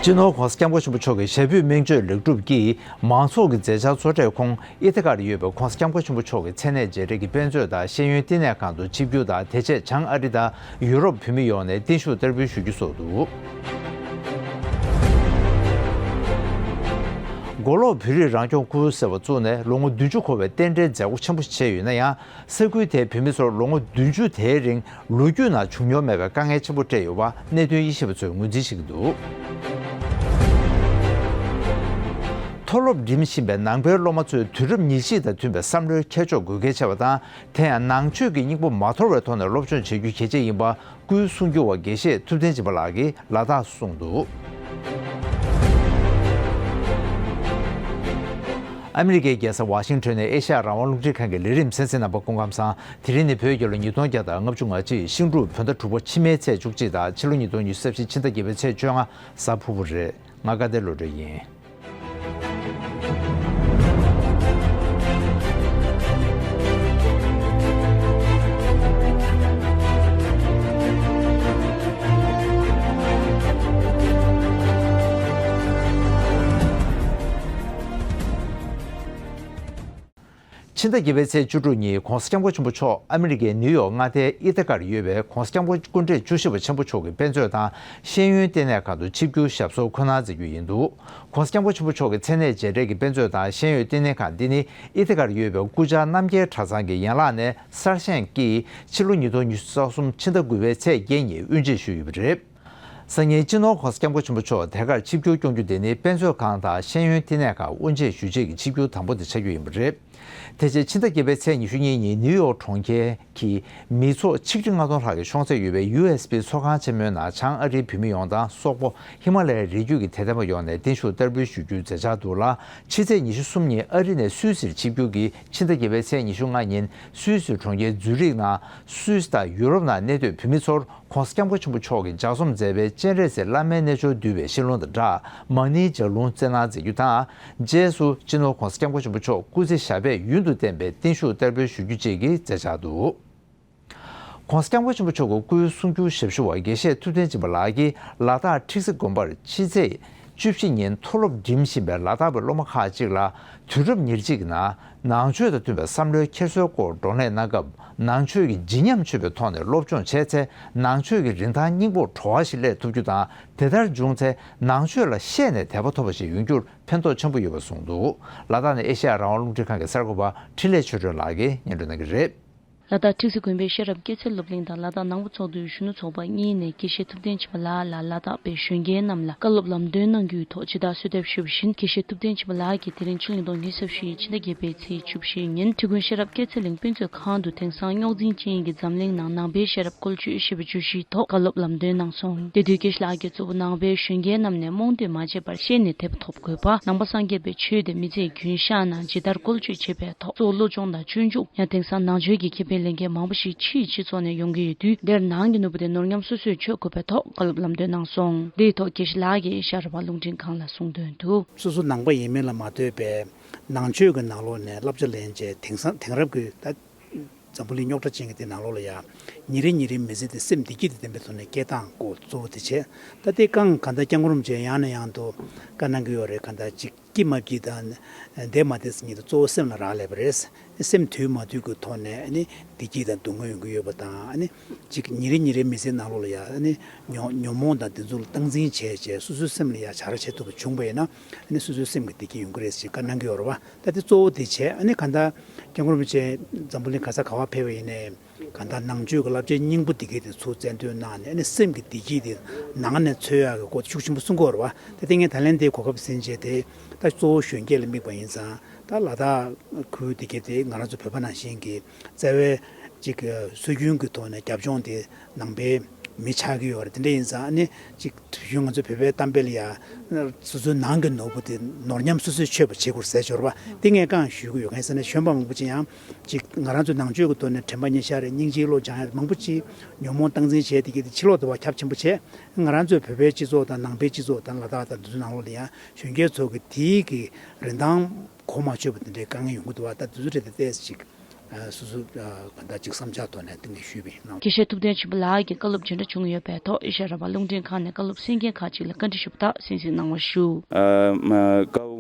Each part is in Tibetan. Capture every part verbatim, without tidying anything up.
སྤྱི་ནོར་༧གོང་ས་༧སྐྱབས་མགོན་ཆེན་པོ་མཆོག་གི་ཞབས་པུས་སྨན་བཅོས་ལེགས་གྲུབ་ཀྱིས་མང་ཚོགས་ཀྱི་མཛད་འཆར་གཙོ་གྲས་ཁོངས་ཨི་ཐི་ཀར་ཡོད་པའི་༧གོང་ས་༧སྐྱབས་མགོན་ཆེན་པོ་མཆོག་གི་མཚན་གནས་མཇལ་འཕྲད་ཀྱི་དཔེ་མཛོད་དང་ཤེས་ཡོན་བསྟི་གནས་ཁང་དུ་ཆིབས་བསྒྱུར་དང་དེ་རྗེས་བྱང་ཨ་རི་དང་ཡུ་རོབ་བོད་མི་ཡོངས་ནས་བརྟན་བཞུགས་བསྟར་འབུལ་ཞུ་རྒྱུ་སོགས་འདུག་མགོ་ལོག་བོད་རིགས་རང་སྐྱོང་ཁུལ་ཟེར་བ་བཙུགས་ནས་ལོ་ངོ་བདུན་ཅུ་འཁོར་བའི་རྟེན་འབྲེལ་མཛད་སྒོ་ཆེན་པོ་ཞིག་བྱས་ཡོད་ན་ཡང་། ས་ཁུལ་དེའི་བོད་མི་ཚོར་ལོ་ངོ་བདུན་ཅུ་དེའི་རིང་ལོ་རྒྱུས་ནང་བྱུང་མྱོང་མེད་པའི་དཀའ་ངལ་ཆེན་པོ་སྤྲད་ཡོད་པ་གནད་དོན་དབྱེ་ཞིབ་པ་ཚོས་ངོས་འཛིན་བྱེད་ཀྱི་འདུག་མཐོ་སློབ་འགྲིམ་བཞིན་པའི་ནང་པའི་སློབ་མ་ཚོས་དུས་རབས་ཉེར་གཅིག་དང་མཐུན་པའི་བསམ་བློའི་འཁྱེར་ཕྱོགས་དགོས་གལ་ཆེ་བ་དང་། དེ་ཡང་ནང་ཆོས་ཀྱི་སྙིང་པོ་མ་དོར་བའི་ཐོག་ནས་སློབ་སྦྱོང་བྱེད་རྒྱུ་གལ་ཆེ་ཡིན་པ། སྐུའི་གསུང་སྒྱུར་བ་དགེ་བཤེས་ཐུབ་བསྟན་སྦྱིན་པ་ལགས་ཀྱིས་ལ་དྭགས་སུ་གསུངས་འདུག་ཨ་མི་རི་ཀའི་རྒྱལ་ས་ཝ་ཤིང་ཊོན་ནས་ཨེ་ཤ་ཡ་རང་དབང་རླུང་འཕྲིན་ཁང་གི་ལས་རིམ་གསན་གཟིགས་གནང་བ་སྐུ་ཁམས་བཟང་། དེ་རིང་ནི་བོད་རྒྱལ་ལོ་ཉིས་སྟོང་བརྒྱ་དང་ལྔ་བཅུ་ང་གཅིག་ཤིང་འབྲུག་བོད་ཟླ་དྲུག་པ་འཆི་མེད་ཚེས་བཅུ་གཅིག་དང་ཕྱི་ལོ་ཉིས་སྟོང་ཉི་ཤུ་རྩ་བཞི་ཕྱི་ཟླ་བརྒྱད་པའི་ཚེས་བཅོ་ལྔ་གཟའ་ཕུར་བུ་རེད། ང་དགའ་ལྡན་བློ་གྲོས་ཡིན། ཕྱི་ཟླ་བརྒྱད་པའི་ཚེས་བཅུ་དྲུག་ཉིན་༧གོང་ས་༧སྐྱབས་མགོན་ཆེན་པོ་མཆོག་ཨ་མི་རི་ཀའི་ནིའུ་ཡོག་མངའ་སྡེའི་ཨི་ཐི་ཀར་ཡོད་པའི་༧གོང་ས་༧སྐྱབས་མགོན་སྐུ་ཕྲེང་བཅུ་བཞི་པ་ཆེན་པོ་མཆོག་གི་དཔེ་མཛོད་དང་ཤེས་ཡོན་བསྟི་གནས་ཁང་དུ་ཆིབས་བསྒྱུར་ཞབས་སོར་འཁོད་གནང་མཛད་རྒྱུ་ཡིན་འདུག ༧གོང་ས་༧སྐྱབས་མགོན་ཆེན་པོ་མཆོག་གི་མཚན་གནས་མཇལ་འཕྲད་ཀྱི་དཔེ་མཛོད་དང་ཤེས་ཡོན་བསྟི་གནས་ཁང་འདི་ནི་ཨི་ཐི་ཀར་ཡོད་པའི་སྐུ་བཅར་རྣམ་རྒྱལ་གྲྭ་ཚང་གི་ཡན་ལག་ནས་གསར་བཞེངས་ཀྱིས་ཕྱི་ལོ་ཉིས་སྟོང་ཉི་ཤུ་རྩ་གསུམ་ཕྱི་ཟླ་དགུ་པའི་ཚེས་བརྒྱད་ཉིན་དབུ་འབྱེད་ཞུས་ཡོད་པ་རེད། སང་ཉིན་སྤྱི་ནོར་༧གོང་ས་༧སྐྱབས་མགོན་ཆེན་པོ་མཆོག་དེ་གར་ཆིབས་བསྒྱུར་སྐྱོང་རྒྱུ་དེ་ནི་དཔེ་མཛོད་ཁང་དང་ཤེས་ཡོན་བསྟི་གནས་ཁང་དབུ་འབྱེད་ཞུ་ཆེད་ཀྱི་ཆིབས་བསྒྱུར་དང་པོ་དེ་ཆགས་རྒྱུ་ཡིན་པ་རེད། དེ་རྗེས་ཕྱི་ཟླ་བརྒྱད་པའི་ཚེས་ཉི་ཤུ་གཉིས་ཉིན་ནིའུ་ཡོག་གྲོང་ཁྱེར་གྱི་མི་ཚོགས་ཆིག་ཁྲི་ལྔ་སྟོང་ལྷག་གི་ཤོང་ཚད་ཡོད་པའི་ཡུ་ཨེས་པི་ཚོགས་ཁང་ཆེན་མོའི་ནང་བྱང་ཨ་རིའི་བོད་མི་ཡོངས་དང་སོག་པོ། ཧི་མ་ལ་ཡའི་རི་རྒྱུད་ཀྱི་དད་ལྡན་པ་ཡོངས་ནས་བརྟན་བཞུགས་བསྟར་འབུལ་ཞུ་རྒྱུའི་མཛད་འཆར་འདུག་ལ། ཕྱི་ཚེས་ཉི་ཤུ་གསུམ་ཉིན་ཨ་རི་ནས་སུད་སིར་ཆིབས་བསྒྱུར་གྱིས་ཕྱི་ཟླ་བརྒྱད་པའི་ཚེས་ཉི་ཤུ་ལྔ་ཉིན་སུད་སི་གྲོང་ཁྱེར་ཛུ་རིག་ནང་སུད་སི་དང་ཡུ་རོབ་ནང་གནས་སྡོད་བོད་མི་ཚོར་༧གོང་ས་༧སྐྱབས་མགོན་ཆེན་པོ་མཆོག་གིས་ལྗགས་རྩོམ་མཛད་པའི་སྤྱན་རས་གཟིགས་བླ་མའི་རྣལ་འབྱོར་འདུས་པའི་བཤད་ལུང་དང་སྦྲགས་མ་ཎིའི་ལྗགས་ལུང་སྩལ་གནང་མཛད་རྒྱུ་དང་། རྗེས་སུ་སྤྱི་ནོར་༧གོང་ས་༧སྐྱབས་མགོན་ཆེན་པོ་མཆོག་སྐུ་ཚེ་ཞབས་པད་ཡུན་དུ་བརྟན་པའི་བརྟན་བཞུགས་བསྟར་འབུལ་ཞུ་རྒྱུ་བཅས་ཀྱི་མཛད་འཆར་འདུག ༧གོང་ས་༧སྐྱབས་མགོན་ཆེན་པོ་མཆོག་གི་སྐུའི་གསུང་སྒྱུར་ཞབས་ཞུ་བ་དགེ་བཤེས་ཐུབ་བསྟན་སྦྱིན་པ་ལགས་ཀྱིས་ལ་དྭགས་ཁྲིག་སེ་དགོན་པར་ཕྱི་ཚེས་བཅུ་བཞི་ཉིན་མཐོ་སློབ་འགྲིམ་བཞིན་པའི་ལ་དྭགས་པའི་སློབ་མ་ཁག་ཅིག་ལ་དུས་རབས་ཉེར་གཅིག་གི་ནང་ནང་ཆོས་དང་མཐུན་པའི་བསམ་བློའི་འཁྱེར་སོའི་སྐོར་བགྲོ་གླེང་གནང་སྐབས། ནང་ཆོས་ཀྱི་བརྗིད་ཉམས་ཆོད་པའི་ཐོག་ནས་སློབ་སྦྱོང་བྱས་ཚེ་ནང་ཆོས་ཀྱི་རིན་ཐང་སྙིང་པོར་བྲོ་བ་ཞིག་སླེབས་ཐུབ་རྒྱུ་དང་། དེ་ལྟར་བྱུང་ཚེ་ནང་ཆོས་ལ་ཤེས་ནས་དད་པ་ཐོབ་པ་ཞིག་ཡོང་རྒྱུར་ཕན་ཐོགས་ཆེན་པོ་ཡོད་པ་གསུངས་འདུག་ལ་དྭགས་ནས་ཨེ་ཤེ་ཡ་རང་དབང་རླུང་འཕྲིན་ཁང་གི་གསར་འགོད་པ་འཕྲིན་ལས་ཆོས་སྒྲོན་ལགས་ཀྱིས་སྙན་སྒྲོན་གནང་གི་རེད། ལ་དྭགས་ཁྲིག་སེ་དགོན་པའི་ཤེས་རབ་སྐྱེད་ཚལ་སློབ་གླིང་དང་ལ་དྭགས་ནང་པ་ཚོགས་འདུའི་གཞོན་ནུ་ཚོགས་པ་གཉིས་ནས་དགེ་བཤེས་ཐུབ་བསྟན་སྦྱིན་པ་ལགས་ལ་ལ་དྭགས་པའི་གཞོན་སྐྱེས་རྣམས་ལ་བཀའ་སློབ་ལམ་སྟོན་གནང་རྒྱུའི་ཐོག་ཇི་ལྟར་གསོལ་འདེབས་ཞུས་པ་བཞིན། དགེ་བཤེས་ཐུབ་བསྟན་སྦྱིན་པ་ལགས་ཀྱིས་དེ་རིང་ཕྱི་ལོ་ཉིས་སྟོང་ཉི་ཤུ་རྩ་བཞིའི་ཕྱི་ཟླ་བརྒྱད་པའི་ཚེས་བཅུ་བཞི་ཉིན་ཁྲི་དགོན་ཤེས་རབ་སྐྱེད་ཚལ་གླིང་དཔེ་མཛོད་ཁང་དུ་དེང་སང་རྙོག་འཛིང་ཅན་གྱི་འཛམ་གླིང་ནང་ནང་པའི་ཤེས་རབ་བཀོལ་སྤྱོད་ཞེས་པའི་བརྗོད་གཞིའི་ཐོག་བཀའ་སློབ་ལམ་སྟོན་གནང་སོང་། དེ་དུས་དགེ་བཤེས་ལགས་ཀྱིས་གཙོ་བོ་ནང་པའི་གཞོན་སྐྱེས་རྣམས་ནས་རྨོངས་དད་མ་བྱས་པར་ཤེས་ནས་དད་པ་ཐོབ་དགོས་པ། ནང་པ་སངས་རྒྱས་པའི་ཆོས་དེ་མི་ཚེའི་རྒྱུན་བཞག་ན་ཇི་ལྟར་བཀོལ་སྤྱོད་བྱེད་པའི་ཐོག་གཙོ་བོ་བློ་སྦྱོང་དང་སྤྱོད་འཇུག་ཡང་དེང་སང་ནང་ཆོས་ཀྱི་ཁེ་ཕན་ལེན་མཁན་མང་པོ་ཞིག་ཕྱིའི་སྤྱི་ཚོགས་ནས་ཡོང་གི་ཡོད་དུས། འདིར་ནང་གི་ནོར་བུ་དེ་ནོར་ཉམས་སོ་སོས་འཆོས་དགོས་པའི་ཐོག་བཀའ་སློབ་ལམ་སྟོན་གནང་སོང་། འདིའི་ཐོག་དགེ་བཤེས་ལགས་ཀྱིས་ཨེ་ཤ་ཡ་རང་དབང་རླུང་འཕྲིན་ཁང་ལ་གསུངས་དོན་དུ། སོ་སོ་ནང་པ་ཡིན་མིན་ལ་མ་ལྟོས་པའི་ནང་ཆོས་ཀྱི་ནང་ལོགས་ནས་བསླབ་བྱ་ལེན་བྱས་དེང་སང་དེང་རབས་ཀྱི་ད་འཛམ་བུ་གླིང་རྙོག་དྲ་ཅན་གྱི་དེ་ནང་ལོགས་ལ་ཡང་ཉིན་རེ་ཉིན་རེ་མི་ཚེ་དེ་སེམས་བདེ་སྐྱིད་དང་ལྡན་པའི་ཐོག་ནས་སྐྱེལ་སྟངས་སྐོར་གཙོ་བོ་དེ་བྱས། ད་ལྟའི་སྒང་གང་ལྟར་སྐྱབས་མགོན་རིན་པོ་ཆེ་ཡང་ནས་ཡང་དུ་བཀའ་གནང་གི་ཡོད་རེད། གང་ལྟར་ཅིག་སྐྱིད་མ་སྐྱིད་དང་བདེ་མ་བདེ་ཟེར་མཁན་དེ་གཙོ་བོ་སེམས་ལ་རག་ལས་པ་རེད། སེམས་དུལ་མ་དུལ་གྱི་ཐོག་ནས་ཨ་ནི་བདེ་སྐྱིད་དང་སྡུག་བསྔལ་ཡོང་གི་ཡོད་པ་དང་། ཨ་ནི་ཅིག་ཉིན་རེ་ཉིན་རེའི་མི་ཚེའི་ནང་ལོགས་ལ་ཡང་ཨ་ནི་ཉོན་ཉོན་མོངས་དང་དེ་ཚོ་ལ་སྟངས་འཛིན་བྱས་བྱས་སོ་སོའི་སེམས་ལ་ཡང་བྱ་ར་བྱེད་ཐུབ་པ་བྱུང་བ་ཡིན་ན། ཨ་ནི་སོ་སོའི་སེམས་ཀྱི་བདེ་སྐྱིད་ཡོང་གི་རེད་ཅེས་བཀའ་གནང་གི་ཡོད་རེད་བ། ད་དེ་གཙོ་བོ་དེ་བྱས། ཨ་ནི་གང་ལྟར་སྐྱབས་མགོན་རིན་པོ་ཆེ་འཛམ་བུ་གླིང་ག་ས་ག་བ་ཕེབས་པ་ཡིན་ནའི་གང་ལྟར་ནང་ཆོས་ཀྱི་བསླབ་བྱའི་སྙིང་པོ་འདི་གའི་དེ་ཚུར་རྩལ་འདོན་གནང་ནས། ཨ་ནི་སེམས་ཀྱི་བདེ་སྐྱིད་དེ་ནང་ནས་འཚོལ་ཡག་གི་སྐོར་ཤུགས་ཆེན་པོ་གསུང་གི་ཡོད་རེད་བ། ད་དེ་ངས་ད་ལན་དེའི་གོ་སྐབས་ཟིན་བྱས་དེ་ད་གཙོ་བོ་གཞོན་སྐྱེས་ལ་དམིགས་པ་ཡིན་ཙང་། ད་ལ་དྭགས་ཁུལ་འདི་གའི་དེ་ང་རང་ཚོ་བོད་པ་ནང་བཞིན་གྱི་རྩ་བའི་ཅིག་སྲོལ་རྒྱུན་གྱི་ཐོག་ནས་རྒྱབ་ལྗོངས་དེ་ནང་པའི་མི་ཆགས་ཀྱི་ཡོད་རེད། དེ་འདྲ་ཡིན་ཙང་ཨ་ནི་ཅིག་དུས་རྒྱུན་ང་ཚོ་བོད་པའི་གཏམ་དཔེ་ལ་ཡ། སོ་སོའི་ནང་གི་ནོར་བུ་དེ་ནོར་ཉམས་སོ་སོས་འཆོས་པ་བྱེད་དགོས་ཟེར་ཡོད་རེད་བ། དེ་ངས་གང་ཞུ་གི་ཡོད། གང་ཡིན་ཟེར་ན་གཞོན་པ་མང་པོ་ཅིག་ཡང་ཅིག་ང་རང་ཚོའི་ནང་ཆོས་ཀྱི་ཐོག་ནས་དྲན་པ་ཉེར་བཞག་རེད། སྙིང་རྗེའི་བློ་སྦྱང་ཡ་མང་པོ་ཅིག་ཉོན་མོངས་སྟངས་འཛིན་བྱས། དེ་གི་དེ་ཕྱི་ལོགས་དུ་བ་ཁྱབ་ཆེན་པོ་བྱས། ང་རང་ཚོའི་བོད་པའི་སྤྱི་ཚོགས་དང་ནང་པའི་སྤྱི་ཚོགས་དང་ལ་དྭགས་དང་འདི་ཚོའི་ནང་ལོགས་ལ་ཡང་གཞོན་སྐྱེས་ཚོ་གི་དེའི་གི་རིན་ཐང་གོ་མ་ཆོད་པ་དེ་འདྲའི་དཀའ་ངལ་ཡོང་གི་འདུག་བ། ད་དེ་ཚོ་རེད་དེ་ཏོག་ཙམ་ཅིག་ སོ་སོ་ག་འདྲ་ཅིག་བསམ་འཆར་ཐོག་ནས་གཏིང་ནས་ཞུས་པ་ཡིན། དགེ་བཤེས་ཐུབ་བསྟན་ཆོས་འཕེལ་ལགས་ཀྱིས་བཀའ་སློབ་ཇི་འདྲ་བྱུང་ཡོད་པའི་ཐོག་ཨེ་ཤ་ཡ་རང་དབང་རླུང་འཕྲིན་ཁང་ནས་བཀའ་སློབ་གསན་མཁན་ཁག་ཅིག་ལ་བཀའ་འདྲི་ཞུས་པ་དག་གསན་གཟིགས་གནང་བར་ཞུ།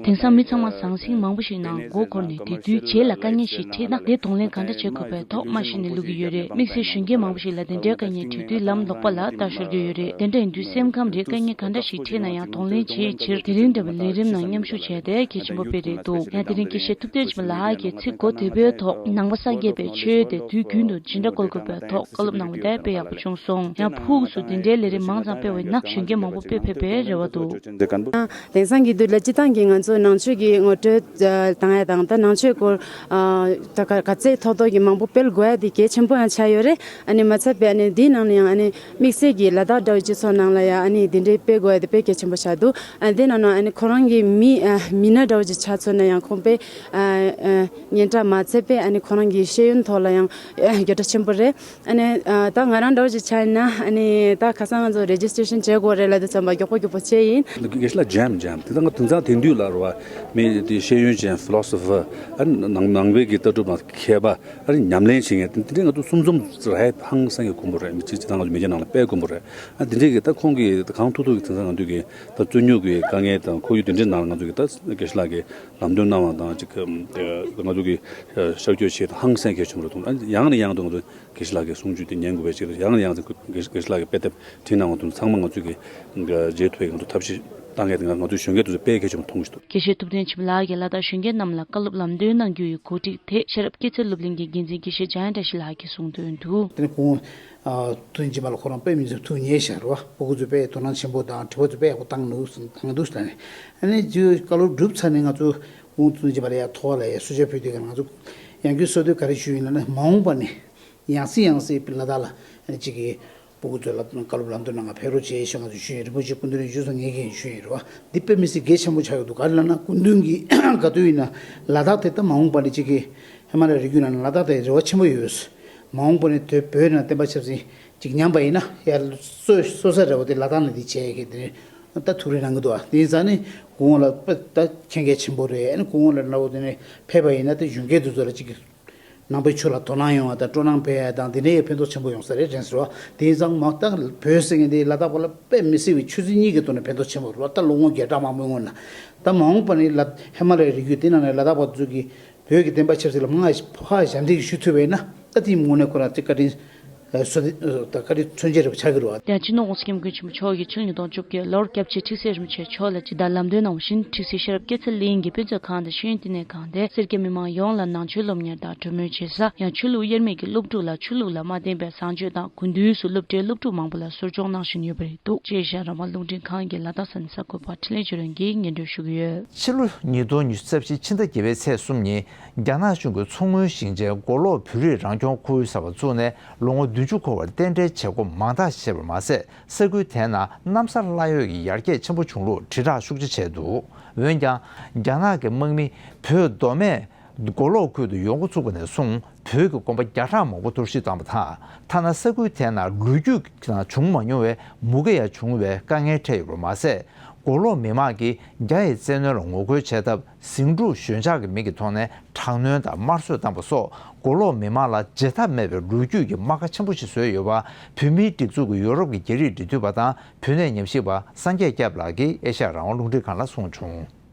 དེང་སང་མི་ཚང་མ་ཟང་ཟིང་མང་པོ་ཞིག་ནང་མགོ་འཁོར་ནས་དེ་དུས་རྗེས་ལ་དཀའ་ངལ་ཞིག་འཕྲད་ན་དེ་གདོང་ལེན་ག་འདྲ་བྱེད་དགོས་པའི་ཐོག་མ་གཞི་ནས་བླུག་གི་ཡོད་རེད། དམིགས་བསལ་གཞོན་སྐྱེས་མང་པོ་ཞིག་ལ་དེ་འདྲའི་དཀའ་ངལ་འཕྲད་དུས་ལམ་ལོག་པ་ལ་ལྟ་ཤོར་གྱི་ཡོད་རེད། དེ་འདྲ་ཡིན་དུས་སེམས་ཁམས་རེད། དཀའ་ངལ་ག་འདྲ་ཞིག་འཕྲད་ན་ཡང་གདོང་ལེན་བྱེད་ཕྱིར་དེ་རིང་འདྲ་བའི་ལས་རིམ་ནང་མཉམ་ཞུགས་བྱས་ཏེ་གལ་ཆེན་པོ་དཔེ་རེད་འདུག་ཡང་དེ་རིང་དགེ་བཤེས་ཐུབ་བསྟན་ཆོས་འཕེལ་ལགས་ཀྱིས་ཚིག་གོ་བདེ་པོའི་ཐོག་ནང་པ་སངས་རྒྱས་པའི་ཆོས་དེ་དུས་རྒྱུན་དུ་ཇི་འདྲ་བཀོལ་དགོས་པའི་ཐོག་བཀའ་སློབ་གནང་བ་དེ་དཔེ་ཡག་པོ་བྱུང་སོང་། ཡང་ཕུགས་སུ་དེ་འདྲའི་ལས་རིམ་མང་ཙམ་སྤེལ་བ་ཡིན་ན་གཞོན་སྐྱེས་མང་པོ་དཔེ་ཕེབས་པའི་རེ་བ་འདུག་དེང་སང་གི་དུས་ལ་སྤྱིར་བཏང་གི་ང་ཚོ་ནང་ཆོས་ཀྱི་ངོ་སྤྲོད་ཨ་བཏང་ཡ་དང་ད་ནང་ཆོས་སྐོར་ཨ་ད་ག་ག་ཚད་ཐོག་ཐོག་གི་མང་པོ་སྤེལ་དགོས་ཡ་དེ་གལ་ཆེན་པོ་ཡང་ཆགས་ཡོད་རེད། ཨ་ནི་མ་ཚད་པའི་ཨ་ནི་དེའི་ནང་ནས་ཡང་ཨ་ནི་དམིགས་བསལ་གྱི་ལ་དྭགས་འདྲ་བོ་སྤྱི་ཚོགས་ནང་ལ་ཡང་ཨ་ནི་དེ་འདྲའི་སྤེལ་དགོས་ཡ་དེ་དཔེ་གལ་ཆེན་པོ་ཆགས་འདུག་ཨ་དེ་ནང་ནང་ཨ་ནི་ཁོ་རང་གི་མི་ཨ་མི་སྣ་འདྲ་བོ་ཅིག་ཆགས་ཚར་ན་ཡང་ཁོང་དཔེ་ཨ་ཨ་སྙན་གྲགས་མ་ཚད་པའི་ཨ་ནི་ཁོ་རང་གི་ཤེས་ཡོན་ཐོག་ལ་ཡང་ཨ་རྒྱ་ཆེན་པོ་རེད། ཨ་ནི་ཨ་ད་ང་རང་འདྲ་བོ་ཅིག་ཆགས་ཡིན་ན་ཨ་ནི་ད་ཁ་སང་ང་ཚོ་རེ་ཇི་སི་ཊེ་ཤན་བྱེད་དགོས་རེད་ལབ་དུས་ཙམ་པ་མགྱོགས་པོ་མགྱོགས་པོ་བྱས་ཡིན། དགེ་བཤེས་ལགས་འཇམ་འཇམ་དེ་ད་ང་དེང་སང་དེང་དུས་ལ་རེད་བ། མི་དེ་ཤེས་ཡོན་ཅན་ཕི་ལོ་སོ་ཕར། ཨ་ནི་ནང་ནང་པའི་གི་ལྟ་གྲུབ་མ་མཁས་པ། ཨ་ནི་ཉམས་ལེན་བྱེད་མཁན་དེ་འདྲ་ང་ཚོ་གསུམ་འཛོམས་རེད། ཧང་སང་གི་དགོས་མཁོ་རེད། མི་གཅིག་གཅིག་དང་ང་ཚོ་མི་སྐྱ་ནང་ལ་དཔེ་དགོས་མཁོ་རེད། ཨ་དེ་འདྲའི་གི་ད་ཁོང་གི་གང་ཐུབ་ཐུབ་ཀྱི་དེང་སང་ང་ཚོ་གི་ད་རྩོད་རྙོག་གི་དཀའ་ངལ་དང་ཁོར་ཡུག་དེ་འདྲའི་ནང་ལ་ང་ཚོ་གི་ད་དགེ་བཤེས་ལགས་ཀྱི་ལམ་སྟོན་གནང་བ་དང་ཅིག་ང་ཚོ་གི་ཤར་བསྐྱོད་བྱེད་དང་ཧང་སང་གལ་ཆེན་པོ་རེད་མཐོང་། ཨ་ཡང་ནས་ཡང་དུ་ང་ཚོ་དགེ་བཤེས་ལགས་ཀྱི་གསུང་ཆོས་དེ་ཉན་དགོས་པའི་ཆེད་དུ་ཡང་ནས་ཡང་དུ་དགེ་བཤེས་ལགས་ཀྱི་དཔེ་དེབ་བྲིས་གནང་བ་དང་ཚང་མ་ང་ཚོས་ཀྱི་རྗེས་མཐུད་ཀྱི་ང་ཚོ་ཐབས་ཤེས་བཏང་མཁན་དེ་ང་ཚོའི་གཞོན་སྐྱེས་དེ་ཚོ་དཔེ་གལ་ཆེན་པོ་མཐོང་གི་འདུག་དགེ་བཤེས་ཐུབ་བསྟན་ཆོས་འཕེལ་ལགས་ཀྱིས་ལ་དྭགས་གཞོན་སྐྱེས་རྣམས་ལ་བཀའ་སློབ་ལམ་སྟོན་གནང་རྒྱུ་ཡི་གོ་སྒྲིག་དེ་ཤེས་རབ་སྐྱེད་ཚལ་སློབ་གླིང་གི་འགན་འཛིན་དགེ་བཤེས་འཇམ་དབྱངས་བཀྲ་ཤིས་ལགས་ཀྱིས་གསུངས་དོན་འདུག་དེ་ནས་ཁོང་ཐུགས་རྗེ་ཆེན་པོ་ལ་ཁོ་རང་དཔེ་མི་སྲིད་ཐུགས་མཉེས་ཤར་བ་སྤུ་གུ་ཚོས་དཔེ་དོ་སྣང་ཆེན་པོ་དང་དྲི་བ་ཚོ་དཔེ་ཡག་པོ་བཏང་འདུག་བཏང་འདུག་ལ་ནས་ཨ་ནི་རྗེས་བཀའ་སློབ་གྲུབ་ཚར་ནས་ང་ཚོ་ཁོང་ཐུགས་རྗེ་ཆེན་པོ་ལ་ཡ་ཐོག་ལ་ཡ་གསོལ་ཇ་ཕུལ་དུས་ཀ་ང་ཚོ་ཡང་སྒོས་གསོལ་དུས་ག་རེ་ཞུས་ཡིན་ལ་ནི་མ་འོངས་པ་ནས། ཡང་སེ་ཡང་སེ་ལ་དྭགས་ལ་ཨ་ནི་གཅིག་གིས་སྤུ་གུ་ཚོ་ལ་བཀའ་སློབ་ལམ་སྟོན་གནང་ག་ཕེབས་རོགས་བྱེད་ཞེས་ང་ཚོས་ཞུས་ཡིན། རིན་པོ་ཆེ་སྐུ་མདུན་ནས་ཡུན་སོང་ངེད་ཀྱིས་ཞུས་ཡིན་རེད་བ། འདི་དཔེ་མི་སྲིད་གལ་ཆེན་པོ་ཆགས་ཡོད་འདུག་ག་རེ་ལབ་ན་སྐུ་མདུན་གྱིས་ག་དུས་ཡིན་ན་ལ་དྭགས་དེ་ད་མ་འོངས་པ་ནས་གཅིག་གིས་ཧི་མ་ལ་ཡའི་རི་རྒྱུད་ནང་ལ་དྭགས་དེ་རེ་བ་ཆེན་པོ་ཡོད། མ་འོངས་པ་ནས་དེ་བོད་ནང་བསྟན་པ་ཆབ་སྲིད་ཅིག་ཉམས་པ་ཡིན་ན་ཡར་གསོ་གསོ་ས་རེད་བ། དེ་ལ་དྭགས་ནས་དེ་བྱས་ཀྱི་དེ་ད་ཐུགས་རེ་གནང་གི་འདུག་བ། དེ་ཡིན་ཙང་ནི་གོང་ལ་དཔེ་ད་མཁྱེན་གལ་ཆེན་པོ་རེད། ཨ་ནི་གོང་ལ་འདྲ་བོ་དེ་ནས་ཕེབས་པ་ཡིན་ན་དེ་གཞོན་སྐྱེས་དེ་ཚོ་ལ་གཅིག་གིས། ནང་པའི་ཆོས་ལ་དོ་སྣང་ཡོང་བ་དང་སྤྲོ་སྣང་འཕེལ་ཡ་དང་འདི་འདྲའི་ཕན་ཐོགས་ཆེན་པོ་ཡོང་ས་རེད་དྲན་ཟེར་བ། དེ་ཡིན་ཙང་མ་ད་བོད་ཟེར་མཁན་དེ་ལ་དྭགས་པ་ལ་དཔེ་མི་སྲིད་པའི་ཆུ་ཚོད་གཉིས་ཀྱི་ཐོག་ནས་ཕན་ཐོགས་ཆེན་པོ་རེད་བ། ད་ལོ་ངོ་བརྒྱ་ཕྲག་མང་པོའི་སྔོན་ན་ད་མ་འོངས་པ་ནས་ལ་ཧི་མ་ལ་ཡའི་རི་རྒྱུད་དེ་ནང་ནས་ལ་དྭགས་པ་ཚོ་གིས་བོད་ཀྱི་བསྟན་པ་ཆབ་སྲིད་ལ་མང་ཕར་ཞབས་འདེགས་ཞུ་ཐུབ་པ་ཡིན་ན་ད་དེའི་ངོས་ནས་ཁོ་རང་ཚོས་བཀའ་དྲིན་གསོ་ད་བཀའ་དྲིན་མཚོན་བྱེད་རེ་ཆགས་ཀྱི་རེད་བ། ཡང་སྤྱི་ནོར་༸གོང་ས་༸སྐྱབས་མགོན་ཆེན་པོ་མཆོག་གིས་ཕྱི་ལོ་ཉིས་སྟོང་བཅོ་བརྒྱད་ལོར་སྐྱབས་རྗེ་ཁྲི་སྲས་རིན་པོ་ཆེ་མཆོག་ལ་ཇི་ལྟར་ལམ་སྟོན་གནང་བ་བཞིན་ཁྲི་སྲིད་ཤེས་རབ་སྐྱེད་ཚལ་གླིང་གི་དཔེ་མཛོད་ཁང་དང་ཤེས་ཡོན་བསྟི་གནས་ཁང་དེ་སེར་སྐྱ་མི་མང་ཡོངས་ལ་ནང་ཆོས་སློབ་གཉེར་དང་གྲོས་མོལ་བྱེད་ས། ཡང་ཆོས་ལུགས་དབྱེར་མེད་ཀྱི་སློབ་ཕྲུག་ལ་ཆོས་ལུགས་ལ་མ་བརྟེན་པའི་བཟང་སྤྱོད་དང་དགུན་དུས་སུ་སློབ་གྲྭའི་སློབ་ཕྲུག་མང་པོ་ལ་གསོ་སྐྱོང་གནང་བཞིན་ཡོད་པ་རེད་འདུག་ཅེས་ཤར་རང་དབང་རླུང་འཕྲིན་ཁང་གི་ལ་དྭགས་ས་གནས་གསར་འགོད་པ་འཕྲིན་ལས་ཆོས་སྒྲོན་གྱིས་སྙན་སྒྲོན་ཞུ་གི་ཡོད། ཕྱི་ལོ་ཉིས་སྟོང་ཉི་ཤུ་རྩ་བཞི་ཕྱི་ཟླ་བརྒྱད་པའི་ཚེས་གསུམ་ཉིན་རྒྱ་ནག་གཞུང་གིས་མཚོ་སྔོན་ཞིང་ཆེན་མགོ་ལོག་བོད་རིགས་རང་སྐྱོང་ཁུལ་ཟེར་བ་བཙུགས་ནས་ལོ་ངོ་བདུན་ཅུ་འཁོར་བར་རྟེན་འབྲེལ་བྱེད་སྒོ་མང་དག་བྱས་པར་མ་ཟད། ས་ཁུལ་དེའི་ནང་གནམ་ས་གླ་གཡོག་གི་ཡར་རྒྱས་ཆེན་པོ་བྱུང་ལུགས་དྲིལ་བསྒྲགས་ཤུགས་ཆེ་བྱས་འདུག་འོན་ཀྱང་། རྒྱ་ནག་གི་དམག་མི་བོད་མདོ་སྨད་མགོ་ལོག་ཁུལ་དུ་ཡོང་འགོ་ཚུགས་པ་ནས་བཟུང་བོད་ཀྱི་དགོན་པ་བརྒྱ་ཕྲག་མང་པོ་གཏོར་བཤིག་བཏང་བ་དང་། ཐ་ན་ས་ཁུལ་དེའི་ནང་ལོ་རྒྱུས་ཀྱི་ནང་བྱུང་མ་མྱོང་བའི་མུ་གེ་ཡང་བྱུང་བའི་དཀའ་ངལ་འཕྲད་ཡོད་པར་མ་ཟད། མགོ་ལོག་མི་མང་གིས་རྒྱ་ཡི་བཙན་གནོན་ལ་ངོ་རྒོལ་བྱས་སྟབས། ཟིང་འཁྲུག་ཞོད་འཇགས་ཀྱི་མིང་གི་ཐོག་ནས་དྲག་གནོན་དང་དམར་གསོད་བཏང་པ་སོགས་མགོ་ལོག་མི་མང་ལ་བརྗེད་ཐབས་མེད་པའི་ལོ་རྒྱུས་ཀྱི་རྨ་ཁ་ཆེན་པོ་ཞིག་བཟོས་ཡོད་པ། བོད་མིའི་སྒྲིག་འཛུགས་ཀྱི་ཡོ་རོབ་ཀྱི་རྒྱ་རིགས་འབྲེལ་མཐུད་པ་དང་བོད་གནས་ཉམས་ཞིབ་པ་སངས་རྒྱས་སྐྱབས་ལགས་ཀྱིས་ཨེ་ཤ་ཡ་རང་དབང་རླུང་འཕྲིན་ཁང་ལ་གསུངས་བྱུང་།